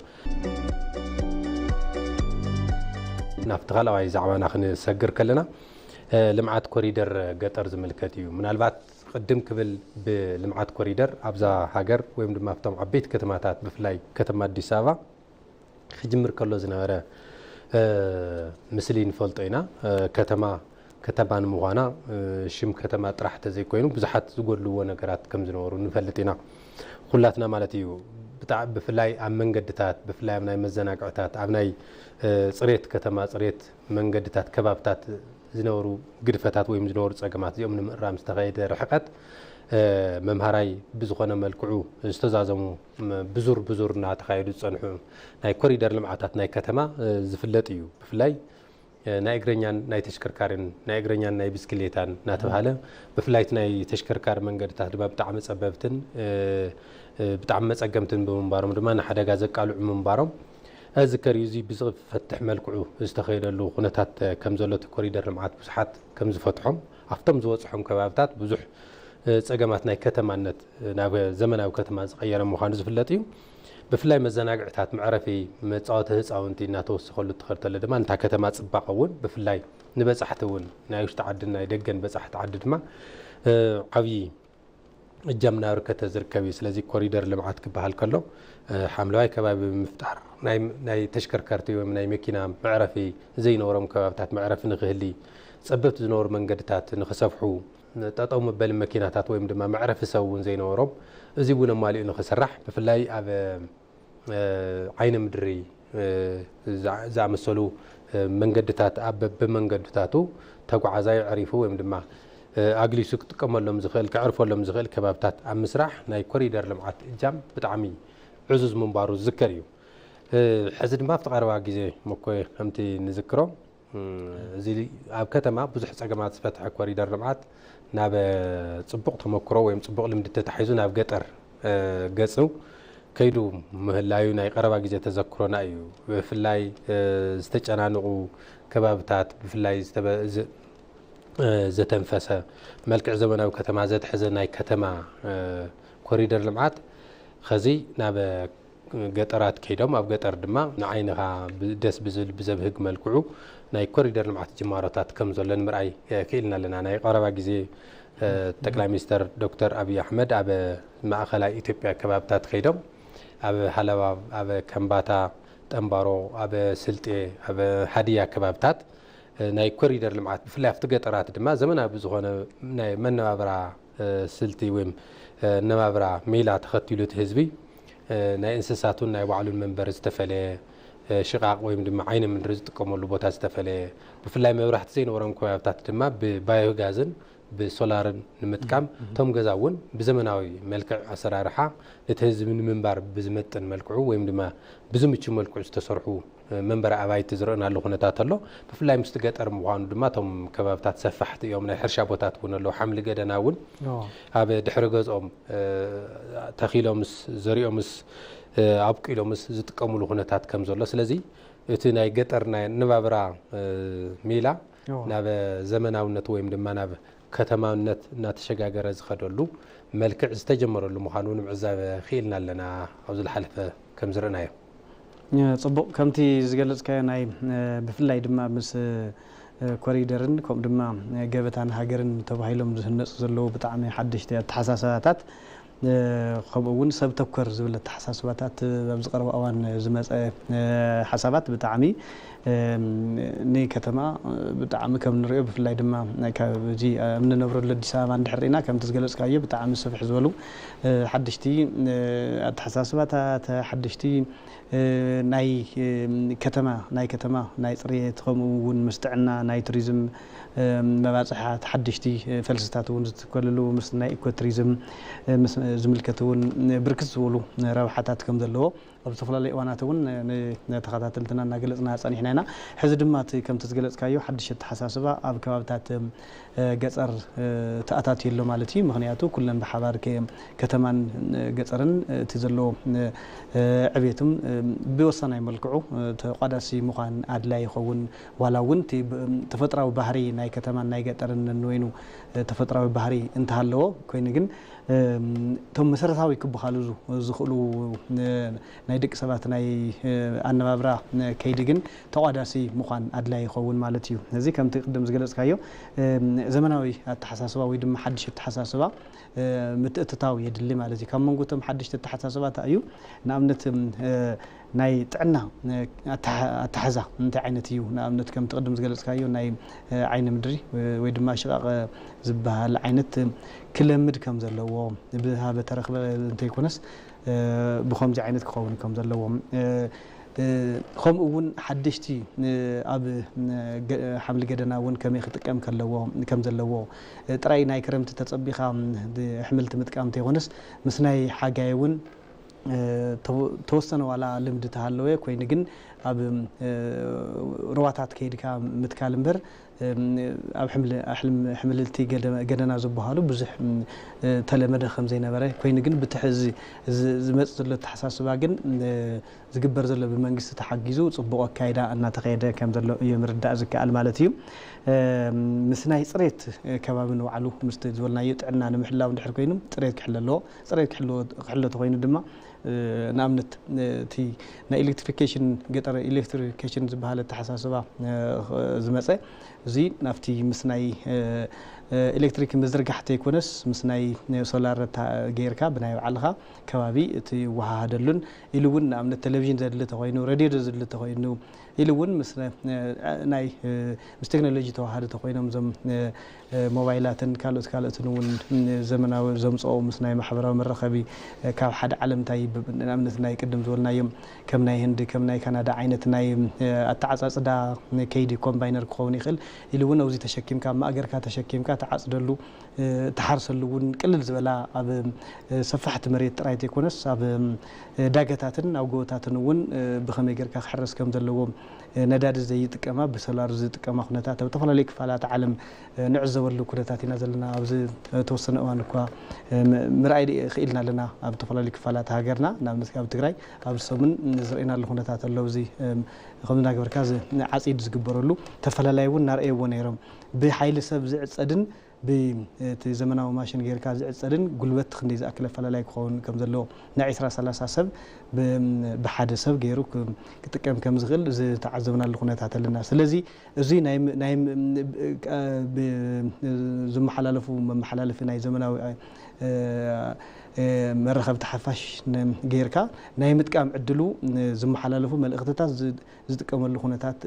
ናብቲ ካልኣዋይ ዛዕባና ክንሰግር ከለና ልምዓት ኮሪደር ገጠር ዝምልከት እዩ። ምናልባት ቅድም ክብል ብልምዓት ኮሪደር ኣብዛ ሃገር ወይም ድማ ኣብቶም ዓበይቲ ከተማታት ብፍላይ ከተማ ኣዲስ ኣበባ ክጅምር ከሎ ዝነበረ ምስሊ ንፈልጦ ኢና። ከተማ ከተማ ንምዃና ሽም ከተማ ጥራሕ ተዘይኮይኑ ብዙሓት ዝጎድልዎ ነገራት ከም ዝነበሩ ንፈልጥ ኢና ኩላትና ማለት እዩ። ብጣዕ ብፍላይ ኣብ መንገድታት ብፍላይ ኣብ ናይ መዘናግዕታት ኣብ ናይ ፅሬት ከተማ ፅሬት መንገድታት ከባብታት ዝነበሩ ግድፈታት ወይም ዝነበሩ ፀገማት እዚኦም ንምእራም ዝተኸየደ ርሕቀት መምሃራይ ብዝኾነ መልክዑ ዝተዛዘሙ ብዙር ብዙር እናተኻየዱ ዝፀንሑ ናይ ኮሪደር ልምዓታት ናይ ከተማ ዝፍለጥ እዩ። ብፍላይ ናይ እግረኛን ናይ ተሽከርካሪን ናይ እግረኛን ናይ ብስክሌታን እናተባሃለ ብፍላይ እቲ ናይ ተሽከርካሪ መንገድታት ድማ ብጣዕሚ ፀበብትን ብጣዕሚ መፀገምትን ብምንባሮም ድማ ንሓደጋ ዘቃልዑ ምንባሮም እዚ ከሪኡ እዚ ብዝፈትሕ መልክዑ ዝተኸየደሉ ኩነታት ከም ዘሎ እቲ ኮሪደር ልምዓት ብዙሓት ከም ዝፈትሖም ኣብቶም ዝበፅሖም ከባብታት ብዙሕ ፀገማት ናይ ከተማነት ናብ ዘመናዊ ከተማ ዝቐየረ ምዃኑ ዝፍለጥ እዩ። ብፍላይ መዘናግዕታት መዕረፊ መፃወቲ ህፃውንቲ እናተወሰኸሉ ትኸድ ተሎ ድማ ነታ ከተማ ፅባቐ እውን ብፍላይ ንበፃሕቲ እውን ናይ ውሽጢ ዓድን ናይ ደገን በፃሕቲ ዓዲ ድማ ዓብዪ እጃም እናበርከተ ዝርከብ እዩ። ስለዚ ኮሪደር ልምዓት ክበሃል ከሎ ሓምለዋይ ከባቢ ብምፍጣር ናይ ተሽከርከርቲ ወይ ናይ መኪና መዕረፊ ዘይነበሮም ከባብታት መዕረፊ ንክህሊ፣ ፀበብቲ ዝነበሩ መንገድታት ንክሰፍሑ፣ ጠጠው መበሊ መኪናታት ወይም ድማ መዕረፊ ሰብ እውን ዘይነበሮም እዚ እውን ኣማሊኡ ንክስራሕ ብፍላይ ኣብ ዓይነ ምድሪ ዝኣመሰሉ መንገድታት ኣብ በብመንገድታቱ ተጓዓዛይ ዕሪፉ ወይም ድማ ኣግሊሱ ክጥቀመሎም ዝኽእል ክዕርፈሎም ዝኽእል ከባብታት ኣብ ምስራሕ ናይ ኮሪደር ልምዓት እጃም ብጣዕሚ ዕዙዝ ምንባሩ ዝዝከር እዩ። ሕዚ ድማ ኣብቲ ቀረባ ግዜ መኮ ከምቲ ንዝክሮ እዚ ኣብ ከተማ ብዙሕ ፀገማት ዝፈትሐ ኮሪደር ልምዓት ናብ ፅቡቕ ተመክሮ ወይም ፅቡቕ ልምዲ ተታሒዙ ናብ ገጠር ገፁ ከይዱ ምህላዩ ናይ ቀረባ ግዜ ተዘክሮና እዩ። ብፍላይ ዝተጨናንቑ ከባብታት ብፍላይ ዝተበ- ዝ- ዘተንፈሰ መልክዕ ዘመናዊ ከተማ ዘትሐዘ ናይ ከተማ ኮሪደር ልምዓት ኸዚ ናብ ገጠራት ከይዶም ኣብ ገጠር ድማ ንዓይንኻ ደስ ብዝብል ብዘብህግ መልክዑ ናይ ኮሪደር ልምዓት ጅማሮታት ከም ዘሎን ምርኣይ ክኢልና ኣለና። ናይ ቀረባ ግዜ ጠቅላይ ሚኒስተር ዶክተር ኣብይ ኣሕመድ ኣብ ማእኸላይ ኢትዮጵያ ከባብታት ከይዶም ኣብ ሃለባ፣ ኣብ ከምባታ፣ ጠምባሮ፣ ኣብ ስልጤ፣ ኣብ ሃዲያ ከባብታት ናይ ኮሪደር ልምዓት ብፍላይ ኣብቲ ገጠራት ድማ ዘመናዊ ብዝኾነ ናይ መነባብራ ስልቲ ወይም ነባብራ ሜላ ተኸቲሉ እቲ ህዝቢ ናይ እንስሳቱን ናይ ባዕሉን መንበሪ ዝተፈለየ ሽቓቕ ወይም ድማ ዓይነ ምድሪ ዝጥቀመሉ ቦታ ዝተፈለየ ብፍላይ መብራህቲ ዘይነበሮም ከባብታት ድማ ብባዮጋዝን ብሶላርን ንምጥቃም እቶም ገዛ እውን ብዘመናዊ መልክዕ ኣሰራርሓ ነቲ ህዝቢ ንምንባር ብዝመጥን መልክዑ ወይም ድማ ብዝምቹ መልክዑ ዝተሰርሑ መንበሪ ኣባይቲ ዝረአናሉ ኩነታት ኣሎ። ብፍላይ ምስቲ ገጠር ምዃኑ ድማ እቶም ከባብታት ሰፋሕቲ እዮም። ናይ ሕርሻ ቦታት እውን ኣለዉ። ሓምሊ ገደና እውን ኣብ ድሕሪ ገዝኦም ተኺሎምስ ዘሪኦምስ ኣብቂሎምስ ዝጥቀሙሉ ኩነታት ከም ዘሎ ስለዚ እቲ ናይ ገጠር ናይ ኣነባብራ ሜላ ናብ ዘመናውነት ወይም ድማ ናብ ከተማነት እናተሸጋገረ ዝኸደሉ መልክዕ ዝተጀመረሉ ምዃኑ ንምዕዛብ ክኢልና ኣለና። ኣብ ዝለሓለፈ ከም ዝረእናዮ ፅቡቕ ከምቲ ዝገለፅካዮ ናይ ብፍላይ ድማ ምስ ኮሪደርን ከምኡ ድማ ገበታ ንሃገርን ተባሂሎም ዝህነፁ ዘለዉ ብጣዕሚ ሓደሽቲ ኣተሓሳስባታት፣ ከምኡ እውን ሰብ ተኮር ዝብል ኣተሓሳስባታት ኣብዚ ቀረባ እዋን ዝመፀ ሓሳባት ብጣዕሚ ንከተማ ብጣዕሚ ከም ንሪኦ፣ ብፍላይ ድማ ካብ እዚ ኣብ እንነብረሉ ኣዲስ ኣበባ እንድሕር ርኢና ከምቲ ዝገለፅካዮ ብጣዕሚ ስፍሕ ዝበሉ ሓደሽቲ ኣተሓሳስባታት፣ ሓደሽቲ ናይ ከተማ ናይ ከተማ ናይ ፅሬት ከምኡ እውን ምስ ጥዕና ናይ ቱሪዝም መባፅሕታት ሓደሽቲ ፈልስታት እውን ዝትከልሉ ምስ ናይ ኢኮ ቱሪዝም ዝምልከት እውን ብርክት ዝበሉ ረብሓታት ከም ዘለዎ ኣብ ዝተፈላለዩ እዋናት እውን ንተኸታተልትና እናገለፅና ፀኒሕና ኢና። ሕዚ ድማ እቲ ከምቲ ዝገለፅካዮ ሓድሽ ኣተሓሳስባ ኣብ ከባብታት ገፀር ተኣታትዩ ኣሎ ማለት እዩ። ምክንያቱ ኩለን ብሓባር ከተማን ገፀርን እቲ ዘሎ ዕቤትም ብወሳናይ መልክዑ ተቋዳሲ ምዃን ኣድላይ ይኸውን። ዋላ እውን ተፈጥራዊ ባህሪ ናይ ከተማን ናይ ገጠርን ነንወይኑ ተፈጥራዊ ባህሪ እንተሃለዎ ኮይኑ ግን እቶም መሰረታዊ ክበሃሉ ዝኽእሉ ናይ ደቂ ሰባት ናይ ኣነባብራ ከይዲ ግን ተቋዳሲ ምዃን ኣድላይ ይኸውን ማለት እዩ። እዚ ከምቲ ቅድም ዝገለፅካዮ ዘመናዊ ኣተሓሳስባ ወይ ድማ ሓድሽ ኣተሓሳስባ ምትእትታው የድሊ ማለት እዩ። ካብ መንጎ እቶም ሓደሽቲ ኣተሓሳስባታ እዩ። ንኣብነት ናይ ጥዕና ኣተሓዛ እንታይ ዓይነት እዩ? ንኣብነት ከምቲ ቅድም ዝገለፅካዮ ናይ ዓይኒ ምድሪ ወይ ድማ ሽቓቕ ዝበሃል ዓይነት ክለምድ ከም ዘለዎ ብሃበ ተረኽበ እንተይኮነስ ብኸምዚ ዓይነት ክኸውን ከም ዘለዎ ከምኡ እውን ሓደሽቲ ኣብ ሓምሊ ገደና እውን ከመይ ክጥቀም ከለዎ ከም ዘለዎ ጥራይ ናይ ክረምቲ ተፀቢኻ ኣሕምልቲ ምጥቃም እንተይኮነስ ምስ ናይ ሓጋይ እውን ተወሰነ ዋላ ልምዲ ተሃለወ ኮይኑ ግን ኣብ ሩባታት ከይድካ ምትካል እምበር ኣብ ሕምልልቲ ገደና ዝበሃሉ ብዙሕ ተለመደ ከም ዘይነበረ ኮይኑ ግን ብትሕዚ ዝመፅ ዘሎ ተሓሳስባ ግን ዝግበር ዘሎ ብመንግስቲ ተሓጊዙ ፅቡቕ ኣካይዳ እናተኸየደ ከም ዘሎ እዩ ምርዳእ ዝከኣል ማለት እዩ። ምስ ናይ ፅሬት ከባቢ ንባዕሉ ምስ ዝበልናዮ ጥዕና ንምሕላው እንድሕር ኮይኑ ፅሬት ክሕለ ኣለዎ። ፅሬት ክሕሎ ተኮይኑ ድማ ንኣብነት እቲ ናይ ኤሌክትሪፊኬሽን ገጠር ኤሌክትሪፊኬሽን ዝበሃል ኣተሓሳስባ ዝመፀ እዚ ናብቲ ምስ ናይ ኤሌክትሪክ ምዝርጋሕ ተይኮነስ ምስ ናይ ሶላር ገይርካ ብናይ ባዕልኻ ከባቢ እቲ ይወሃሃደሉን ኢሉ እውን ንኣብነት ቴሌቪዥን ዘድሊ ተኮይኑ ሬድዮ ዘድሊ ተኮይኑ ኢሉ እውን ምስ ናይ ምስ ቴክኖሎጂ ተዋሃደ ተኮይኖም እዞም ሞባይላትን ካልኦት ካልኦትን እውን ዘመናዊ ዘምፅኦ ምስ ናይ ማሕበራዊ መራኸቢ ካብ ሓደ ዓለም እንታይ ንኣብነት ናይ ቅድም ዝበልናዮም ከም ናይ ህንዲ ከም ናይ ካናዳ ዓይነት ናይ ኣተዓፃፅዳ ከይዲ ኮምባይነር ክኸውን ይኽእል ኢሉ እውን ኣብዚ ተሸኪምካ ማእገርካ ተሸኪምካ ተዓፅደሉ ትሓርሰሉ እውን ቅልል ዝበላ ኣብ ሰፋሕቲ መሬት ጥራይ ዘይኮነስ ኣብ ዳገታትን ኣብ ጎቦታትን እውን ብኸመይ ጌርካ ክሕረስ ከም ዘለዎ ነዳዲ ዘይጥቀማ ብሶላር ዝጥቀማ ኩነታት ኣብ ዝተፈላለዩ ክፋላት ዓለም ንዕዘበሉ ኩነታት ኢና ዘለና። ኣብዚ ተወሰነ እዋን እኳ ምርኣይ ክኢልና ኣለና ኣብ ዝተፈላለዩ ክፋላት ሃገርና ንኣብነት ኣብ ትግራይ ኣብ ሰሙን ዝረአናሉ ኩነታት ኣሎ። እዚ ከም እናገበርካ ዓፂድ ዝግበረሉ ተፈላላይ እውን እናርኣየዎ ነይሮም ብሓይሊ ሰብ ዝዕፀድን ብቲ ዘመናዊ ማሽን ጌርካ ዝዕፀድን ጉልበት ክንደይ ዝኣክል ኣፈላላይ ክኸውን ከም ዘለዎ ናይ ዕስራ ሰላሳ ሰብ ብሓደ ሰብ ገይሩ ክጥቀም ከም ዝኽእል ዝተዓዘብናሉ ኩነታት ኣለና። ስለዚ እዚ ዝመሓላለፉ መመሓላለፊ ናይ ዘመናዊ መራኸብቲ ሓፋሽ ጌርካ ናይ ምጥቃም ዕድሉ ዝመሓላለፉ መልእኽትታት ዝጥቀመሉ ኩነታት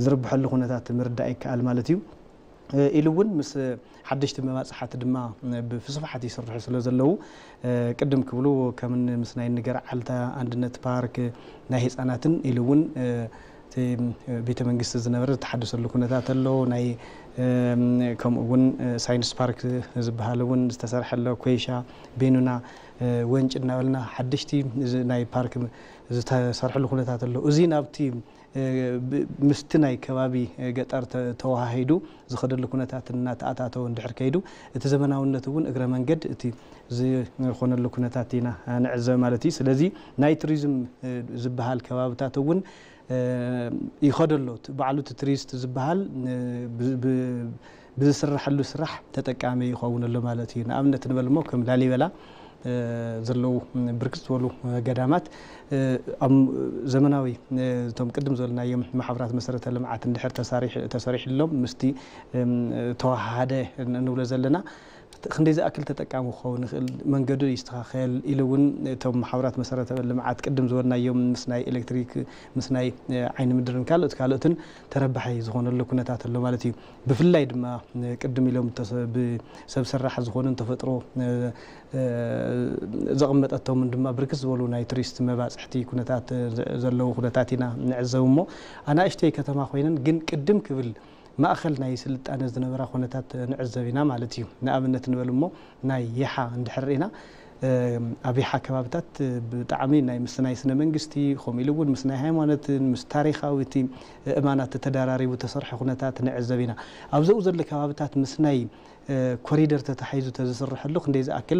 ዝርብሐሉ ኩነታት ምርዳእ ይከኣል ማለት እዩ። ኢሉ እውን ምስ ሓደሽቲ መባፅሓቲ ድማ ብስፍሓት ይስርሑ ስለ ዘለዉ ቅድም ክብሉ ከም ምስ ናይ ንገርዓልታ ኣንድነት ፓርክ ናይ ህፃናትን ኢሉ እውን እቲ ቤተ መንግስቲ ዝነበረ ዝተሓደሰሉ ኩነታት ኣሎ። ናይ ከምኡ እውን ሳይንስ ፓርክ ዝበሃል እውን ዝተሰርሐ ኣሎ። ኮይሻ፣ ቤኑና፣ ወንጪ እናበልና ሓደሽቲ ናይ ፓርክ ዝተሰርሐሉ ኩነታት ኣሎ። እዚ ናብቲ ምስቲ ናይ ከባቢ ገጠር ተወሃሂዱ ዝኸደሉ ኩነታት እናተኣታተወ እንድሕር ከይዱ እቲ ዘመናውነት እውን እግረ መንገድ እቲ ዝኾነሉ ኩነታት ኢና ንዕዘብ ማለት እዩ። ስለዚ ናይ ቱሪዝም ዝበሃል ከባብታት እውን ይኸደሎ ባዕሉ እቲ ቱሪስት ዝበሃል ብዝስራሐሉ ስራሕ ተጠቃሚ ይኸውን ኣሎ ማለት እዩ። ንኣብነት ንበልሞ ከም ላሊበላ ዘለዉ ብርክት ዝበሉ ገዳማት ኣብ ዘመናዊ፣ እቶም ቅድም ዝበልናዮም ማሕበራት መሰረተ ልምዓት እንድሕር ተሳሪሕ-፣ ተሰሪሕሎም ምስቲ ተዋሃደ ንብሎ ዘለና ክንደይ ዝኣክል ተጠቃሚ ክኸውን ይኽእል፣ መንገዱ ይስተኻኸል ኢሉ እውን እቶም ማሕበራት መሰረተ ልምዓት ቅድም ዝበልናዮም ምስ ናይ ኤሌክትሪክ፣ ምስ ናይ ዓይኒ ምድርን ካልኦት ካልኦትን ተረባሒ ዝኾነሉ ኩነታት ኣሎ ማለት እዩ። ብፍላይ ድማ ቅድም ኢሎም ተሰ-፣ ብሰብ ሰራሕ ዝኾኑን ተፈጥሮ ዘቐመጠቶምን ድማ ብርክት ዝበሉ ናይ ቱሪስት መባፅሕቲ ኩነታት ዘለዉ ኩነታት ኢና ንዕዘብ። እሞ ኣናእሽተይ ከተማ ኮይነን ግን ቅድም ክብል ማእኸል ናይ ስልጣነ ዝነበራ ኩነታት ንዕዘብ ኢና ማለት እዩ። ንኣብነት ንበል እሞ ናይ ይሓ እንድሕር ርኢና፣ ኣብ ይሓ ከባብታት ብጣዕሚ ናይ ምስናይ ስነ መንግስቲ፣ ከምኡ ኢሉ እውን ምስናይ ሃይማኖትን ምስ ታሪኻዊ እቲ እማናት ተደራሪቡ ተሰርሐ ኩነታት ንዕዘብ ኢና። ኣብዘኡ ዘሎ ከባብታት ምስናይ ኮሪደር ተታሒዙ ተዝስርሐሉ ክንደይ ዝኣክል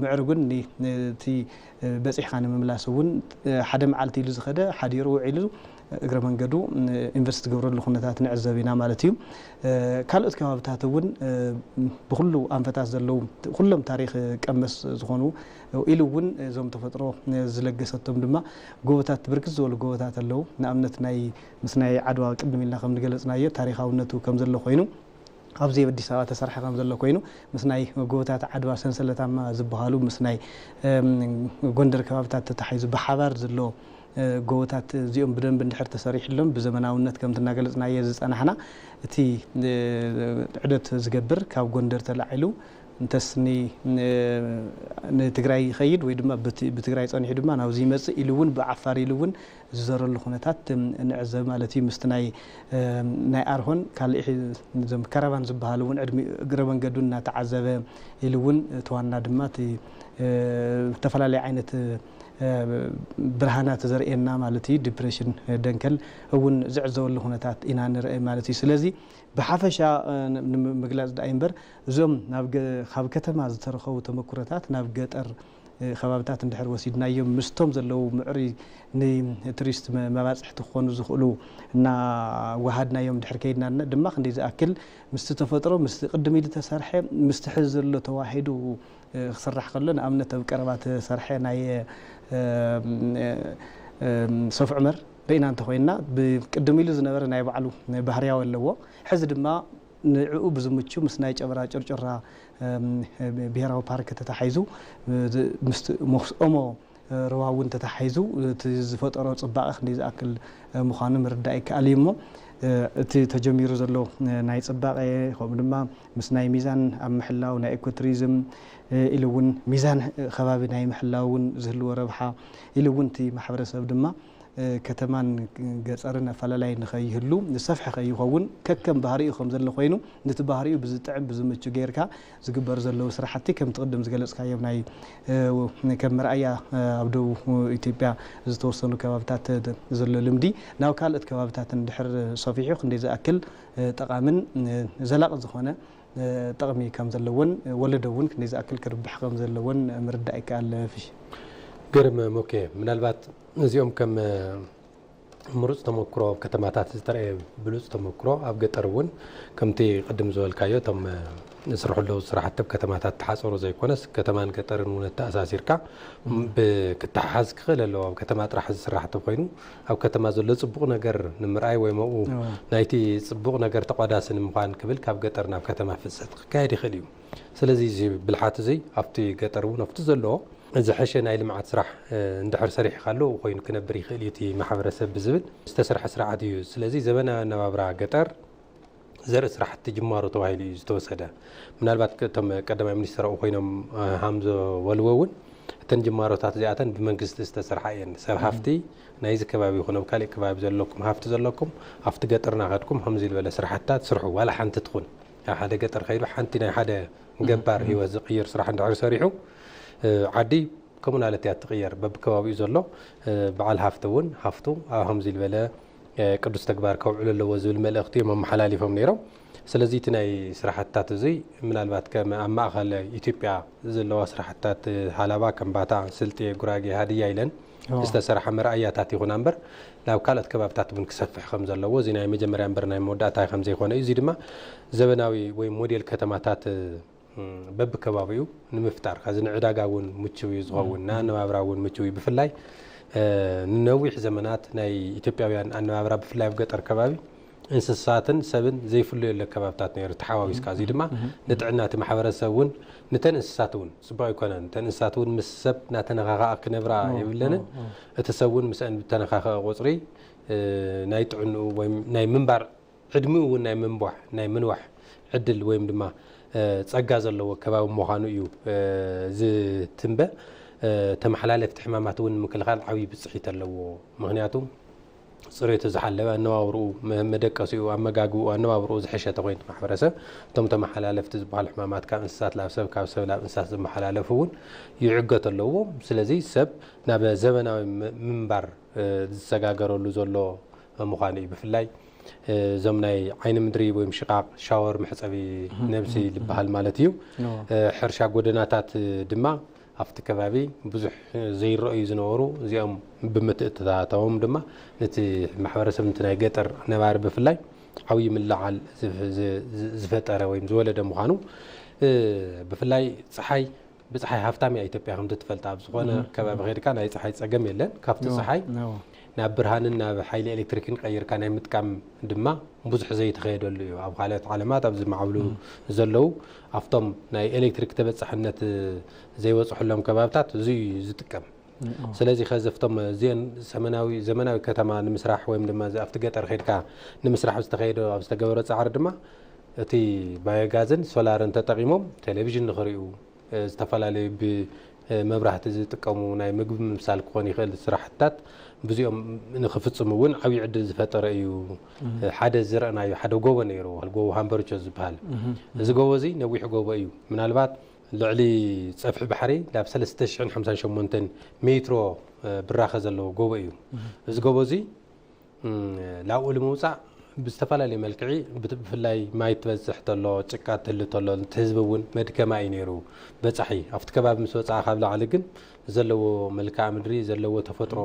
ምዕሩግን ኒ-፣ እቲ በፂሕካ ንምምላስ እውን ሓደ መዓልቲ ኢሉ ዝኸደ ሓዲሩ ውዒሉ እግረ መንገዱ ኢንቨስት ዝገብረሉ ኩነታት ንዕዘብ ኢና ማለት እዩ። ካልኦት ከባብታት እውን ብኩሉ ኣንፈታት ዘለዉ ኩሎም ታሪኽ ቀመስ ዝኾኑ ኢሉ እውን እዞም ተፈጥሮ ዝለገሰቶም ድማ ጎቦታት፣ ብርክት ዝበሉ ጎቦታት ኣለዉ። ንኣብነት ናይ ምስ ናይ ዓድዋ ቅድም ኢልና ከም ዝገለጽናዮ ታሪኻውነቱ ከም ዘሎ ኮይኑ ኣብዚ ኣብ ኣዲስ ኣበባ ተሰርሐ ከም ዘሎ ኮይኑ ምስ ናይ ጎቦታት ዓድዋ ሰንሰለታማ ዝበሃሉ ምስ ናይ ጎንደር ከባብታት ተታሒዙ ብሓባር ዘሎ ጎቦታት እዚኦም ብደንብ እንድሕር ተሰሪሕሎም ብዘመናውነት ከምቲ እናገለጽናዮ ዝጸናሕና እቲ ዑደት ዝገብር ካብ ጎንደር ተላዒሉ እንተስ ን-፣ ንትግራይ ይኸይድ ወይ ድማ ብት-፣ ብትግራይ ጸኒሑ ድማ ናብዚ ይመጽእ ኢሉ እውን ብዓፋር ኢሉ እውን ዝዘረሉ ኩነታት ንዕዘብ ማለት እዩ። ምስቲ ናይ፣ ናይ ኣርሆን ካልእ እዞም ካራቫን ዝበሃሉ እውን ዕድሚ እግረ መንገዱ እናተዓዘበ ኢሉ እውን እቲ ዋና ድማ እቲ ዝተፈላለየ ዓይነት ብርሃናት ዘርእየና ማለት እዩ። ዲፕሬሽን ደንከል እውን ዝዕዘበሉ ኩነታት ኢና ንርኢ ማለት እዩ። ስለዚ ብሓፈሻ ንምግላጽ ደኣ እምበር እዞም ናብ ገ-፣ ካብ ከተማ ዝተረኸቡ ተመኩሮታት ናብ ገጠር ከባብታት እንድሕር ወሲድናዮም ምስቶም ዘለዉ ምዕሩይ ንቱሪስት መ-፣ መባፅሕቲ ክኾኑ ዝኽእሉ እናወሃድናዮም እንድሕር ከይድና ድማ ክንደይ ዝኣክል ምስቲ ተፈጥሮ፣ ምስቲ ቅድም ኢሉ ተሰርሐ፣ ምስቲ ሕዚ ዘሎ ተዋሂዱ ክስራሕ ከሎ፣ ንኣብነት ኣብ ቀረባ ተሰርሐ ናይ ሶፍ ዑመር ርኢና እንተኾይንና ብቅድም ኢሉ ዝነበረ ናይ ባዕሉ ባህርያዊ ኣለዎ። ሕዚ ድማ ንዕኡ ብዝምቹ ምስ ናይ ጨበራ ጭርጭራ ብሄራዊ ፓርክ ተታሒዙ ምስ ኦሞ ሩባ እውን ተታሒዙ እቲ ዝፈጠሮ ፅባቐ ክንደይ ዝኣክል ምዃኑ ምርዳእ ይከኣል እዩ። እሞ እቲ ተጀሚሩ ዘሎ ናይ ፅባቐ ከምኡ ድማ ምስ ናይ ሚዛን ኣብ ምሕላው ናይ ኢኮቱሪዝም ኢሉ እውን ሚዛን ከባቢ ናይ ምሕላው እውን ዝህልዎ ረብሓ ኢሉ እውን እቲ ማሕበረሰብ ድማ ከተማን ገፀርን ኣፈላላይ ንኸይህሉ ዝሰፍሐ ከይኸውን ከከም ባህሪኡ ከም ዘሎ ኮይኑ ነቲ ባህሪኡ ብዝጥዕም ብዝምቹ ጌርካ ዝግበሩ ዘለዉ ስራሕቲ ከምቲ ቅድም ዝገለፅካዮም ናይ ከም መርኣያ ኣብ ደቡብ ኢትዮጵያ ዝተወሰኑ ከባብታት ዘሎ ልምዲ ናብ ካልኦት ከባብታት እንድሕር ሰፊሑ ክንደይ ዝኣክል ጠቓምን ዘላቒ ዝኾነ ጥቕሚ ከም ዘለዎን ወለዶ እውን ክንደይ ዝኣክል ክርብሕ ከም ዘለዎን ምርዳእ ይከኣል። ፍሽ ግርም ሞኬ፣ ምናልባት እዚኦም ከም ምሩፅ ተመክሮ ኣብ ከተማታት ዝተረኣየ ብሉፅ ተመክሮ ኣብ ገጠር እውን ከምቲ ቅድም ዝበልካዮ እቶም ዝስርሑ ኣለዉ ስራሕቲ ኣብ ከተማታት ተሓፀሩ ዘይኮነስ ከተማን ገጠርን እውን ኣተኣሳሲርካ ብክተሓሓዝ ክኽእል ኣለዎ። ኣብ ከተማ ጥራሕ ዝስራሕ ተኮይኑ ኣብ ከተማ ዘሎ ፅቡቕ ነገር ንምርኣይ ወይ መኡ ናይቲ ፅቡቕ ነገር ተቋዳሲ ንምዃን ክብል ካብ ገጠር ናብ ከተማ ፍልሰት ክካየድ ይኽእል እዩ። ስለዚ እዚ ብልሓት እዚ ኣብቲ ገጠር እውን ኣብቲ ዘለዎ ዝሐሸ ናይ ልምዓት ስራሕ እንድሕር ሰሪሕካ ኣለዉ ኮይኑ ክነብር ይኽእል እዩ እቲ ማሕበረሰብ ብዝብል ዝተሰርሐ ስርዓት እዩ። ስለዚ ዘበናዊ ኣነባብራ ገጠር ዘርኢ ስራሕቲ ጅማሮ ተባሂሉ እዩ ዝተወሰደ። ምናልባት እቶም ቀዳማይ ሚኒስትር ኣብኡ ኮይኖም ሃም ዝበልዎ እውን እተን ጅማሮታት እዚኣተን ብመንግስቲ ዝተሰርሓ እየን። ሰብ ሃፍቲ ናይዚ ከባቢ ይኹን ኣብ ካሊእ ከባቢ ዘለኩም ሃፍቲ ዘለኩም ኣብቲ ገጠርና ከድኩም ከምዚ ዝበለ ስራሕትታት ስርሑ። ዋላ ሓንቲ ትኹን ኣብ ሓደ ገጠር ከይዱ ሓንቲ ናይ ሓደ ገባር ህይወት ዝቕይር ስራሕ እንድሕር ሰሪሑ ዓዲ ኮሙናልቲ እያ ትቕየር። በብከባቢኡ ዘሎ በዓል ሃፍቲ እውን ሃፍቱ ኣብ ከምዚ ዝበለ ቅዱስ ተግባር ከውዕሎ ኣለዎ ዝብል መልእኽቲ እዮም ኣመሓላሊፎም ነይሮም። ስለዚ እቲ ናይ ስራሕትታት እዚ ምናልባት ከም ኣብ ማእኸል ኢትዮጵያ ዘለዋ ስራሕትታት ሃላባ፣ ከምባታ፣ ስልጤ፣ ጉራጌ፣ ሃድያ ኢለን ዝተሰርሓ መርኣያታት ይኹና እምበር ናብ ካልኦት ከባብታት እውን ክሰፍሕ ከም ዘለዎ እዚ ናይ መጀመርያ እምበር ናይ መወዳእታ ከም ዘይኮነ እዩ። እዚ ድማ ዘበናዊ ወይ ሞዴል ከተማታት በብከባቢኡ ንምፍጣር፣ ከዚ ንዕዳጋ እውን ምችው እዩ ዝኸውን፣ ንኣነባብራ እውን ምችው እዩ። ብፍላይ ንነዊሕ ዘመናት ናይ ኢትዮጵያውያን ኣነባብራ፣ ብፍላይ ኣብ ገጠር ከባቢ እንስሳትን ሰብን ዘይፍለየሉ ከባብታት ነይሩ፣ ተሓዋዊስካ። እዚ ድማ ንጥዕና እቲ ማሕበረሰብ እውን፣ ንተን እንስሳት እውን ጽቡቕ ኣይኮነን። እተን እንስሳት እውን ምስ ሰብ እናተነኻኸኣ ክነብራ የብለንን። እቲ ሰብ እውን ምስአን ብተነኻኸአ ቁጽሪ ናይ ጥዕንኡ ወይ ናይ ምንባር ዕድሚኡ እውን ናይ ምንቧሕ፣ ናይ ምንዋሕ ዕድል ወይም ድማ ጸጋ ዘለዎ ከባቢ ምዃኑ እዩ ዝትንበ። ተመሓላለፍቲ ሕማማት እውን ንምክልኻል ዓብዪ ብፅሒት ኣለዎ። ምክንያቱ ጽሬቱ ዝሓለወ ኣነባብርኡ፣ መደቀሲኡ፣ ኣመጋግብኡ፣ ኣነባብርኡ ዝሐሸ ተኮይኑ ማሕበረሰብ፣ እቶም ተመሓላለፍቲ ዝበሃሉ ሕማማት ካብ እንስሳት ናብ ሰብ፣ ካብ ሰብ ናብ እንስሳት ዝመሓላለፉ እውን ይዕገት ኣለዎም። ስለዚ ሰብ ናብ ዘበናዊ ምንባር ዝሰጋገረሉ ዘሎ ምዃኑ እዩ። ብፍላይ እዞም ናይ ዓይኒ ምድሪ ወይም ሽቓቕ፣ ሻወር፣ መሕፀቢ ነብሲ ዝበሃል ማለት እዩ። ሕርሻ ጎደናታት ድማ ኣብቲ ከባቢ ብዙሕ ዘይረኣዩ ዝነበሩ፣ እዚኦም ብምትእትታዎም ድማ ነቲ ማሕበረሰብ፣ ነቲ ናይ ገጠር ነባሪ ብፍላይ ዓብዪ ምልዓል ዝፈጠረ ወይም ዝወለደ ምዃኑ፣ ብፍላይ ፀሓይ ብፀሓይ ሃፍታም እያ ኢትዮጵያ፣ ከምቲ ትፈልጣ። ኣብ ዝኾነ ከባቢ ከድካ ናይ ፀሓይ ፀገም የለን። ካብቲ ፀሓይ ናብ ብርሃንን ናብ ሓይሊ ኤሌክትሪክን ቀይርካ ናይ ምጥቃም ድማ ብዙሕ ዘይተኸየደሉ እዩ። ኣብ ካልኦት ዓለማት፣ ኣብዚ ማዕብሉ ዘለዉ፣ ኣብቶም ናይ ኤሌክትሪክ ተበፃሕነት ዘይበፅሐሎም ከባብታት እዚ እዩ ዝጥቀም። ስለዚ ከዚ ኣብቶም እዚአን ሰመናዊ፣ ዘመናዊ ከተማ ንምስራሕ ወይም ድማ ኣብቲ ገጠር ከድካ ንምስራሕ ዝተኸየደ፣ ኣብ ዝተገበረ ፃዕሪ ድማ እቲ ባዮጋዝን ሶላርን ተጠቒሞም ቴሌቪዥን ንኽርእዩ፣ ዝተፈላለዩ ብመብራህቲ ዝጥቀሙ ናይ ምግቢ ምብሳል ክኾን ይኽእል ስራሕትታት ብዚኦም ንኽፍፅሙ እውን ዓብዪ ዕድል ዝፈጠረ እዩ። ሓደ ዝረእናዮ ሓደ ጎቦ ነይሩ፣ ጎቦ ሃምበርቾ ዝበሃል። እዚ ጎቦ እዚ ነዊሕ ጎቦ እዩ። ምናልባት ልዕሊ ፀፍሒ ባሕሪ ናብ ሰለስተ ሽሕን ሓምሳን ሸሞንተን ሜትሮ ብራኸ ዘለዎ ጎቦ እዩ። እዚ ጎቦ እዚ ላብኡ ንምውፃእ ብዝተፈላለየ መልክዒ፣ ብፍላይ ማይ ትበፅሕ ተሎ፣ ጭቃ ትህሊ ተሎ፣ እቲ ህዝቢ እውን መድከማ እዩ ነይሩ። በፃሒ ኣብቲ ከባቢ ምስ ወፃኣ፣ ካብ ላዕሊ ግን ዘለዎ መልክዓ ምድሪ፣ ዘለዎ ተፈጥሮ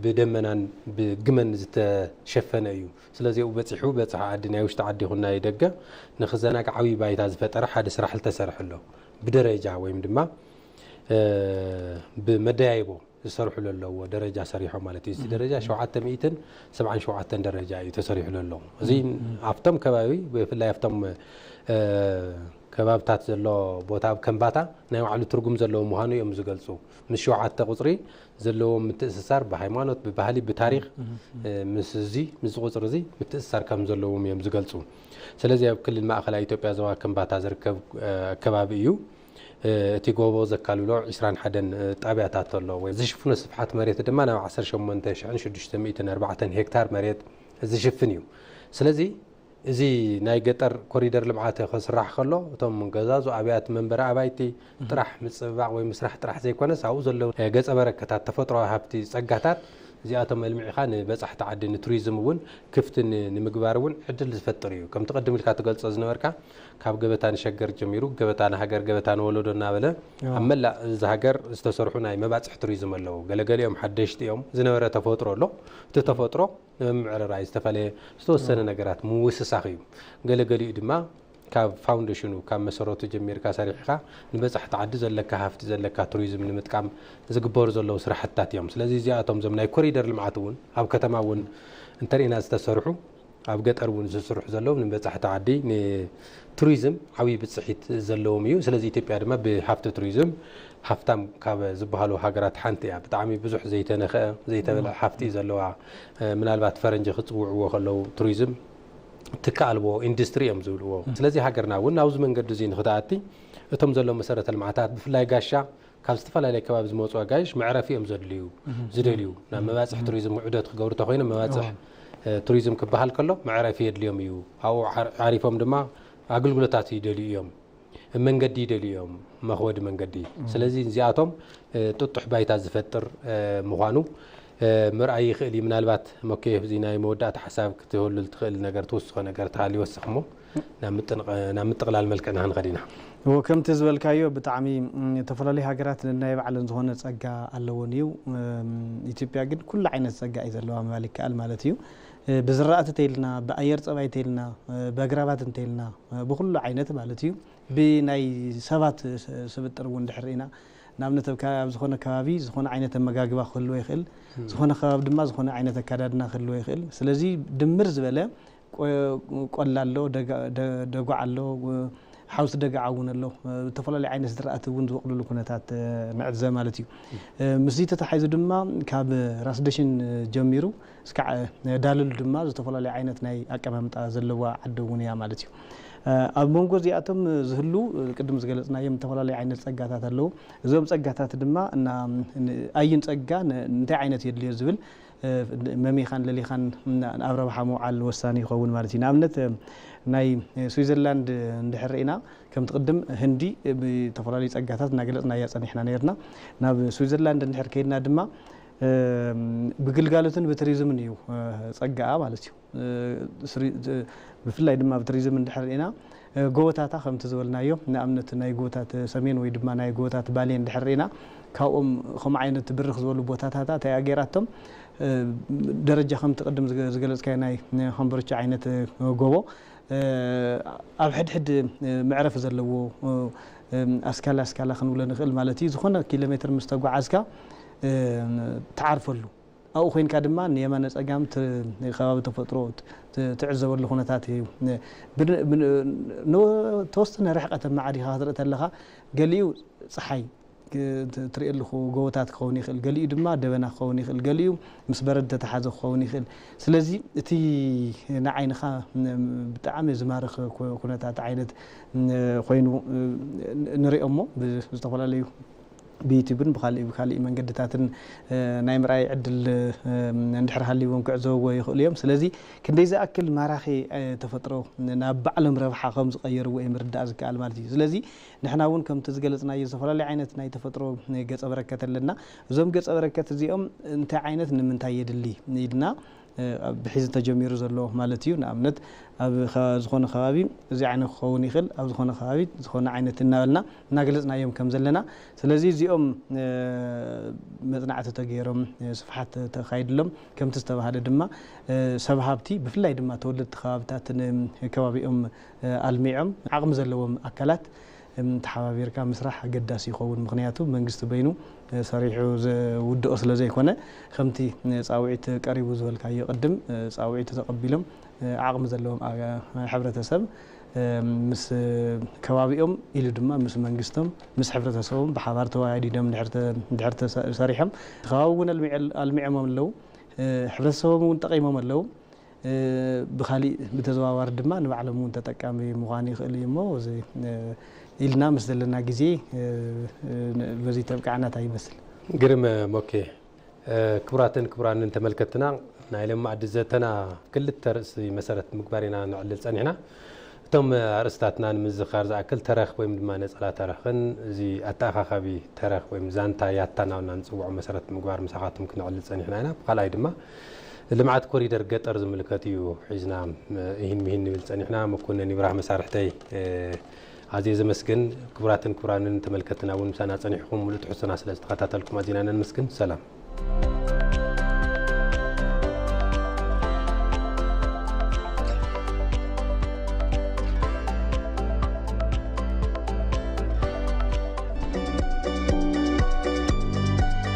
ብደመናን ብግመን ዝተሸፈነ እዩ። ስለዚ ኣብኡ በፂሑ፣ በፃሒ ዓዲ፣ ናይ ውሽጢ ዓዲ ይኹን ናይ ደገ፣ ንኽዘናጋዕ ዓብዪ ባይታ ዝፈጠረ ሓደ ስራሕ ዝተሰርሐ ኣሎ። ብደረጃ ወይም ድማ ብመደያይቦ ዝሰርሕሉ ኣለዎ ደረጃ ሰሪሖም ማለት እዩ። እዚ ደረጃ ሸውዓተ ሚእትን ሰብዓን ሸውዓተን ደረጃ እዩ ተሰሪሑ ዘሎ። እዚ ኣብቶም ከባቢ፣ ብፍላይ ኣብቶም ከባብታት ዘሎ ቦታ፣ ኣብ ከምባታ ናይ ባዕሉ ትርጉም ዘለዎ ምዃኑ እዮም ዝገልጹ። ምስ ሸውዓተ ቁጽሪ ዘለዎም ምትእስሳር ብሃይማኖት፣ ብባህሊ፣ ብታሪኽ፣ ምስ እዚ፣ ምስ ቁጽሪ እዚ ምትእስሳር ከም ዘለዎም እዮም ዝገልጹ። ስለዚ ኣብ ክልል ማእከላይ ኢትዮጵያ ዞባ ከምባታ ዝርከብ ከባቢ እዩ። እቲ ጎቦ ዘካልሎ ዒስራን ሓደን ጣብያታት ኣሎ። ወይ ዝሽፍኖ ስፍሓት መሬት ድማ ናብ ዓሰርተ ሸሞንተ ሽሕን ሽዱሽተ ሚእትን ኣርባዕተን ሄክታር መሬት ዝሽፍን እዩ። ስለዚ እዚ ናይ ገጠር ኮሪደር ልምዓት ክስራሕ ከሎ፣ እቶም ገዛዙ ኣብያት፣ መንበሪ ኣባይቲ ጥራሕ ምጽብባቕ ወይ ምስራሕ ጥራሕ ዘይኮነስ፣ ኣብኡ ዘለዉ ገጸ በረከታት፣ ተፈጥሮዊ ሃብቲ፣ ጸጋታት፣ እዚኣቶም ኣልሚዕኻ ንበጻሕቲ ዓዲ፣ ንቱሪዝም እውን ክፍቲ ን-፣ ንምግባር እውን ዕድል ዝፈጥር እዩ። ከምቲ ቅድም ኢልካ ትገልጾ ዝነበርካ፣ ካብ ገበታ ንሸገር ጀሚሩ፣ ገበታ ንሃገር፣ ገበታ ንወለዶ እናበለ፣ ኣብ መላእ እዚ ሃገር ዝተሰርሑ ናይ መባጽሕ ቱሪዝም ኣለዉ። ገለገሊኦም ሓደሽቲ እዮም። ዝነበረ ተፈጥሮ ኣሎ። እቲ ተፈጥሮ ንምምዕርራይ ዝተፈለየ፣ ዝተወሰነ ነገራት ምውስሳኽ እዩ። ገለገሊኡ ድማ ካብ ፋውንዴሽኑ፣ ካብ መሰረቱ ጀሚርካ ሰሪሕኻ፣ ንበጻሕቲ ዓዲ ዘለካ ሃፍቲ፣ ዘለካ ቱሪዝም ንምጥቃም ዝግበሩ ዘለዉ ስራሕትታት እዮም። ስለዚ እዚኣቶም፣ እዞም ናይ ኮሪደር ልምዓት እውን ኣብ ከተማ እውን እንተሪእና ዝተሰርሑ፣ ኣብ ገጠር እውን ዝስርሑ ዘለዉ፣ ንበጻሕቲ ዓዲ፣ ንቱሪዝም ዓብዪ ብጽሒት ዘለዎም እዩ። ስለዚ ኢትዮጵያ ድማ ብሃፍቲ ቱሪዝም ሃፍታም ካብ ዝበሃሉ ሃገራት ሓንቲ እያ። ብጣዕሚ ብዙሕ ዘይተነኽአ፣ ዘይተበልዐ ሃፍቲ እዩ ዘለዋ። ምናልባት ፈረንጂ ክጽውዕዎ ከለዉ፣ ቱሪዝም ትኪ ኣልቦ ኢንዱስትሪ እዮም ዝብልዎ። ስለዚ ሃገርና እውን ናብዚ መንገዲ እዚ ንክትኣቲ፣ እቶም ዘለዉ መሰረተ ልምዓታት፣ ብፍላይ ጋሻ፣ ካብ ዝተፈላለየ ከባቢ ዝመጹ ኣጋይሽ መዕረፊ እዮም ዘድልዩ፣ ዝደልዩ። ናብ መባጽሕ ቱሪዝም ውዕደት ክገብሩ ተኮይኖም፣ መባጽሕ ቱሪዝም ክበሃል ከሎ መዕረፊ የድልዮም እዩ። ኣብኡ ዓር-፣ ዓሪፎም ድማ ኣገልግሎታት ይደልዩ እዮም። መንገዲ ይደልዩ እዮም፣ መኽወዲ መንገዲ። ስለዚ እዚኣቶም ጥጡሕ ባይታ ዝፈጥር ምዃኑ ምርኣይ ይኽእል እዩ። ምናልባት መኮየ፣ እዚ ናይ መወዳእታ ሓሳብ ክትህሉ ትኽእል ነገር፣ ትውስኾ ነገር ተሃልዩ ወስኽ እሞ ናብ ምጥንቕ-፣ ናብ ምጥቕላል መልክዕና ክንኸድ ኢና። እዎ፣ ከምቲ ዝበልካዮ ብጣዕሚ፣ ም፣ ዝተፈላለዩ ሃገራት ነናይ ባዕለን ዝኾነ ጸጋ ኣለዎን እዩ። እም፣ ኢትዮጵያ ግን ኩሉ ዓይነት ጸጋ እዩ ዘለዋ ምባል ይከኣል ማለት እዩ። እ፣ ብዝራእቲ እንተይልና፣ ብኣየር ጸባይ እንተይልና፣ እ፣ ብኣግራባት እንተይልና፣ እ፣ ብኹሉ ዓይነት ማለት እዩ። ብናይ ሰባት ስ-፣ ስብጥር እውን ድሕር ኢና፣ ንኣብነት ኣብ ከ-፣ ኣብ ዝኾነ ከባቢ ዝኾነ ዓይነት ኣመጋግባ ክህልዎ ይኽእል፣ ም። ዝኾነ ከባቢ ድማ ዝኾነ ዓይነት ኣካዳድና ክህልዎ ይኽእል። ስለዚ ድምር ዝበለ ቆ-፣ ቆላ ኣሎ፣ ደጋ-፣ ደ-፣ ደጓዕ ኣሎ፣ ሓውሲ ደጋዓ እውን ኣሎ። እ፣ ዝተፈላለዩ ዓይነት ዝራእቲ እውን ዝበቕልሉ ኩነታት፣ እ፣ ንዕዘብ ማለት እዩ። እ፣ ምስዚ ተተሓሒዙ ድማ ካብ ራስ ደሽን ጀሚሩ እስካዕ ዳልል ድማ ዝተፈላለዩ ዓይነት ናይ ኣቀማምጣ ዘለዋ ዓዲ እውን እያ ማለት እዩ። እ፣ ኣብ መንጎ እዚኣቶም ዝህሉ፣ እ፣ ቅድም ዝገለጽናዮም ዝተፈላለዩ ዓይነት ጸጋታት ኣለዉ። እዞም ጸጋታት ድማ እና-፣ ን-፣ ኣይን ጸጋ ን-፣ እንታይ ዓይነት የድልዮ ዝብል እ፣ መሚኻን ለሊኻን ን-፣ ኣብ ረብሓ ምውዓል ወሳኒ ይኸውን ማለት እዩ። ንኣብነት፣ እ፣ ናይ ስዊዘርላንድ እንድሕር ርኢና፣ ከምቲ ቅድም ህንዲ ብተፈላለዩ ጸጋታት እናገለጽናያ ጸኒሕና ነይርና። ናብ ስዊዘርላንድ እንድሕር ከይድና ድማ፣ እ፣ ብግልጋሎትን ብቱሪዝምን እዩ፣ እ፣ ጸጋኣ ማለት እዩ። እ፣ ስሪ-፣ እ፣ ብፍላይ ድማ ብቱሪዝም እንድሕር ርኢና፣ እ፣ ጎቦታታ ከምቲ ዝበልናዮ፣ ንኣብነት ናይ ጎቦታት ሰሜን ወይ ድማ ናይ ጎቦታት ባሌ እንድሕር ርኢና፣ ካብኦም ከምኡ ዓይነት ብርኽ ዝበሉ ቦታታታ እንታይ ኣገይራቶም፣ እ፣ ደረጃ ከምቲ ቅድም ዝገ-፣ ዝገለጽካዮ ናይ፣ እ፣ ኮምቦልቻ ዓይነት፣ እ፣ ጎቦ፣ እ፣ ኣብ ሕድሕድ፣ እ፣ መዕረፊ ዘለዎ፣ እ፣ እ፣ ኣስካላ ኣስካላ ክንብሎ ንኽእል ማለት እዩ። ዝኾነ ኪሎ ሜትር ምስ ተጓዓዝካ፣ እ፣ ትዓርፈሉ። ኣብኡ ኮይንካ ድማ ንየማነ ጸጋም ት-፣ ከባቢ ተፈጥሮ ት-፣ ትዕዘበሉ ኩነታት እዩ። ን-፣ ብን-፣ ብን-፣ ንተወሰነ ርሕቀት ኣማዕዲኻ ክትርኢ ተለኻ፣ ገሊኡ ጸሓይ ክ-፣ ት-፣ ትርእየሉ ጎቦታት ክኸውን ይኽእል፣ ገሊኡ ድማ ደበና ክኸውን ይኽእል፣ ገሊኡ ምስ በረድ ተተሓዘ ክኸውን ይኽእል። ስለዚ እቲ ንዓይንኻ ን-፣ ብጣዕሚ ዝማርኽ ኩ-፣ ኩነታት ዓይነት ን-፣ ኮይኑ ን-፣ ንሪኦ እሞ ብዝተፈላለዩ ብዩቲብን ብኻሊእ ብካሊእ መንገድታትን፣ እ፣ ናይ ምርኣይ ዕድል፣ እ፣ እንድሕር ሃልይዎም ክዕዘብዎ ይኽእሉ እዮም። ስለዚ ክንደይ ዝኣክል ማራኺ፣ እ፣ ተፈጥሮ ናብ ባዕሎም ረብሓ ከም ዝቐየርዎ እዩ ምርዳእ ዝከኣል ማለት እዩ። ስለዚ ንሕና እውን ከምቲ ዝገለጽናዮ ዝተፈላለዩ ዓይነት ናይ ተፈጥሮ ገጸ በረከት ኣለና። እዞም ገጸ በረከት እዚኦም እንታይ ዓይነት ንምንታይ የድሊ ኢልና፣ እ፣ ኣብ ብሒዚ ተጀሚሩ ዘሎ ማለት እዩ። ንኣብነት ኣብ ኸ-፣ ዝኾነ ከባቢ እዚ ዓይነት ክኸውን ይኽእል፣ ኣብ ዝኾነ ከባቢ ዝኾነ ዓይነት እናበልና እናገለጽናዮም ከም ዘለና። ስለዚ እዚኦም፣ እ፣ መጽናዕቲ ተገይሮም፣ እ፣ ስፍሓት ተኻይድሎም፣ ከምቲ ዝተባህለ ድማ፣ እ፣ ሰብ ሃብቲ ብፍላይ ድማ ተወለድቲ ከባብታት ንከባቢኦም፣ እ፣ ኣልሚዖም ዓቕሚ ዘለዎም ኣካላት፣ እም፣ ተሓባቢርካ ምስራሕ ኣገዳሲ ይኸውን። ምኽንያቱ መንግስቲ በይኑ፣ እ፣ ሰሪሑ ዝውድኦ ስለ ዘይኮነ፣ ከምቲ፣ እ፣ ጻውዒት ቀሪቡ ዝበልካዮ ቅድም፣ እ፣ ጻውዒት ተቐቢሎም፣ እ፣ ዓቕሚ ዘለዎም ኣ-፣ ሕብረተሰብ፣ እ፣ ምስ ከባቢኦም ኢሉ ድማ ምስ መንግስቶም፣ ምስ ሕብረተሰቦም ብሓባር ተወያይዲዶም ድሕር ተ-፣ ድሕር ተሰ-፣ ሰሪሖም፣ ከባቢ እውን ኣልሚዐ-፣ ኣልሚዖም ኣለዉ። እ፣ ሕብረተሰቦም እውን ጠቒሞም ኣለዉ። እ፣ ብኻሊእ ብተዘዋዋሪ ድማ ንባዕሎም እውን ተጠቃሚ ምዃን ይኽእል እዩ እሞ፣ እዚ፣ እ፣ ኢልና ምስ ዘለና ግዜ፣ እ፣ እ፣ ን-፣ በዚ ተብቅዓና እንታይ ይመስል? ግርም ሞኬ። እ፣ ክቡራትን ክቡራንን ተመልከትና፣ ናይ ሎሚ መኣዲ ዘተና ክልተ ርእሲ መሰረት ምግባር ኢና ነዕልል ጸኒሕና። እቶም ኣርእስታትና ንምዝኻር ዝኣክል ተረኽ ወይም ድማ ነጸላ ተረኽን እዚ ኣተኣኻኻቢ ተረኽ ወይም ዛንታ ያታ እናበልና ንጽውዖ መሰረት ምግባር ምሳኻትኩም ክነዕልል ጸኒሕና ኢና። ብኻልኣይ ድማ ልምዓት ኮሪደር ገጠር ዝምልከት እዩ ሒዝና፣ እ፣ እሂን ምሂን ንብል ጸኒሕና። መኮነን ይብራህ መሳርሕተይ፣ እ፣ ኣዝየ ዘመስግን። ክቡራትን ክቡራንን ተመልከትና እውን ምሳና ጸኒሕኩም ሙሉእ ትሕዝቶና ስለ ዝተኸታተልኩም ኣዚና ነመስግን። ሰላም።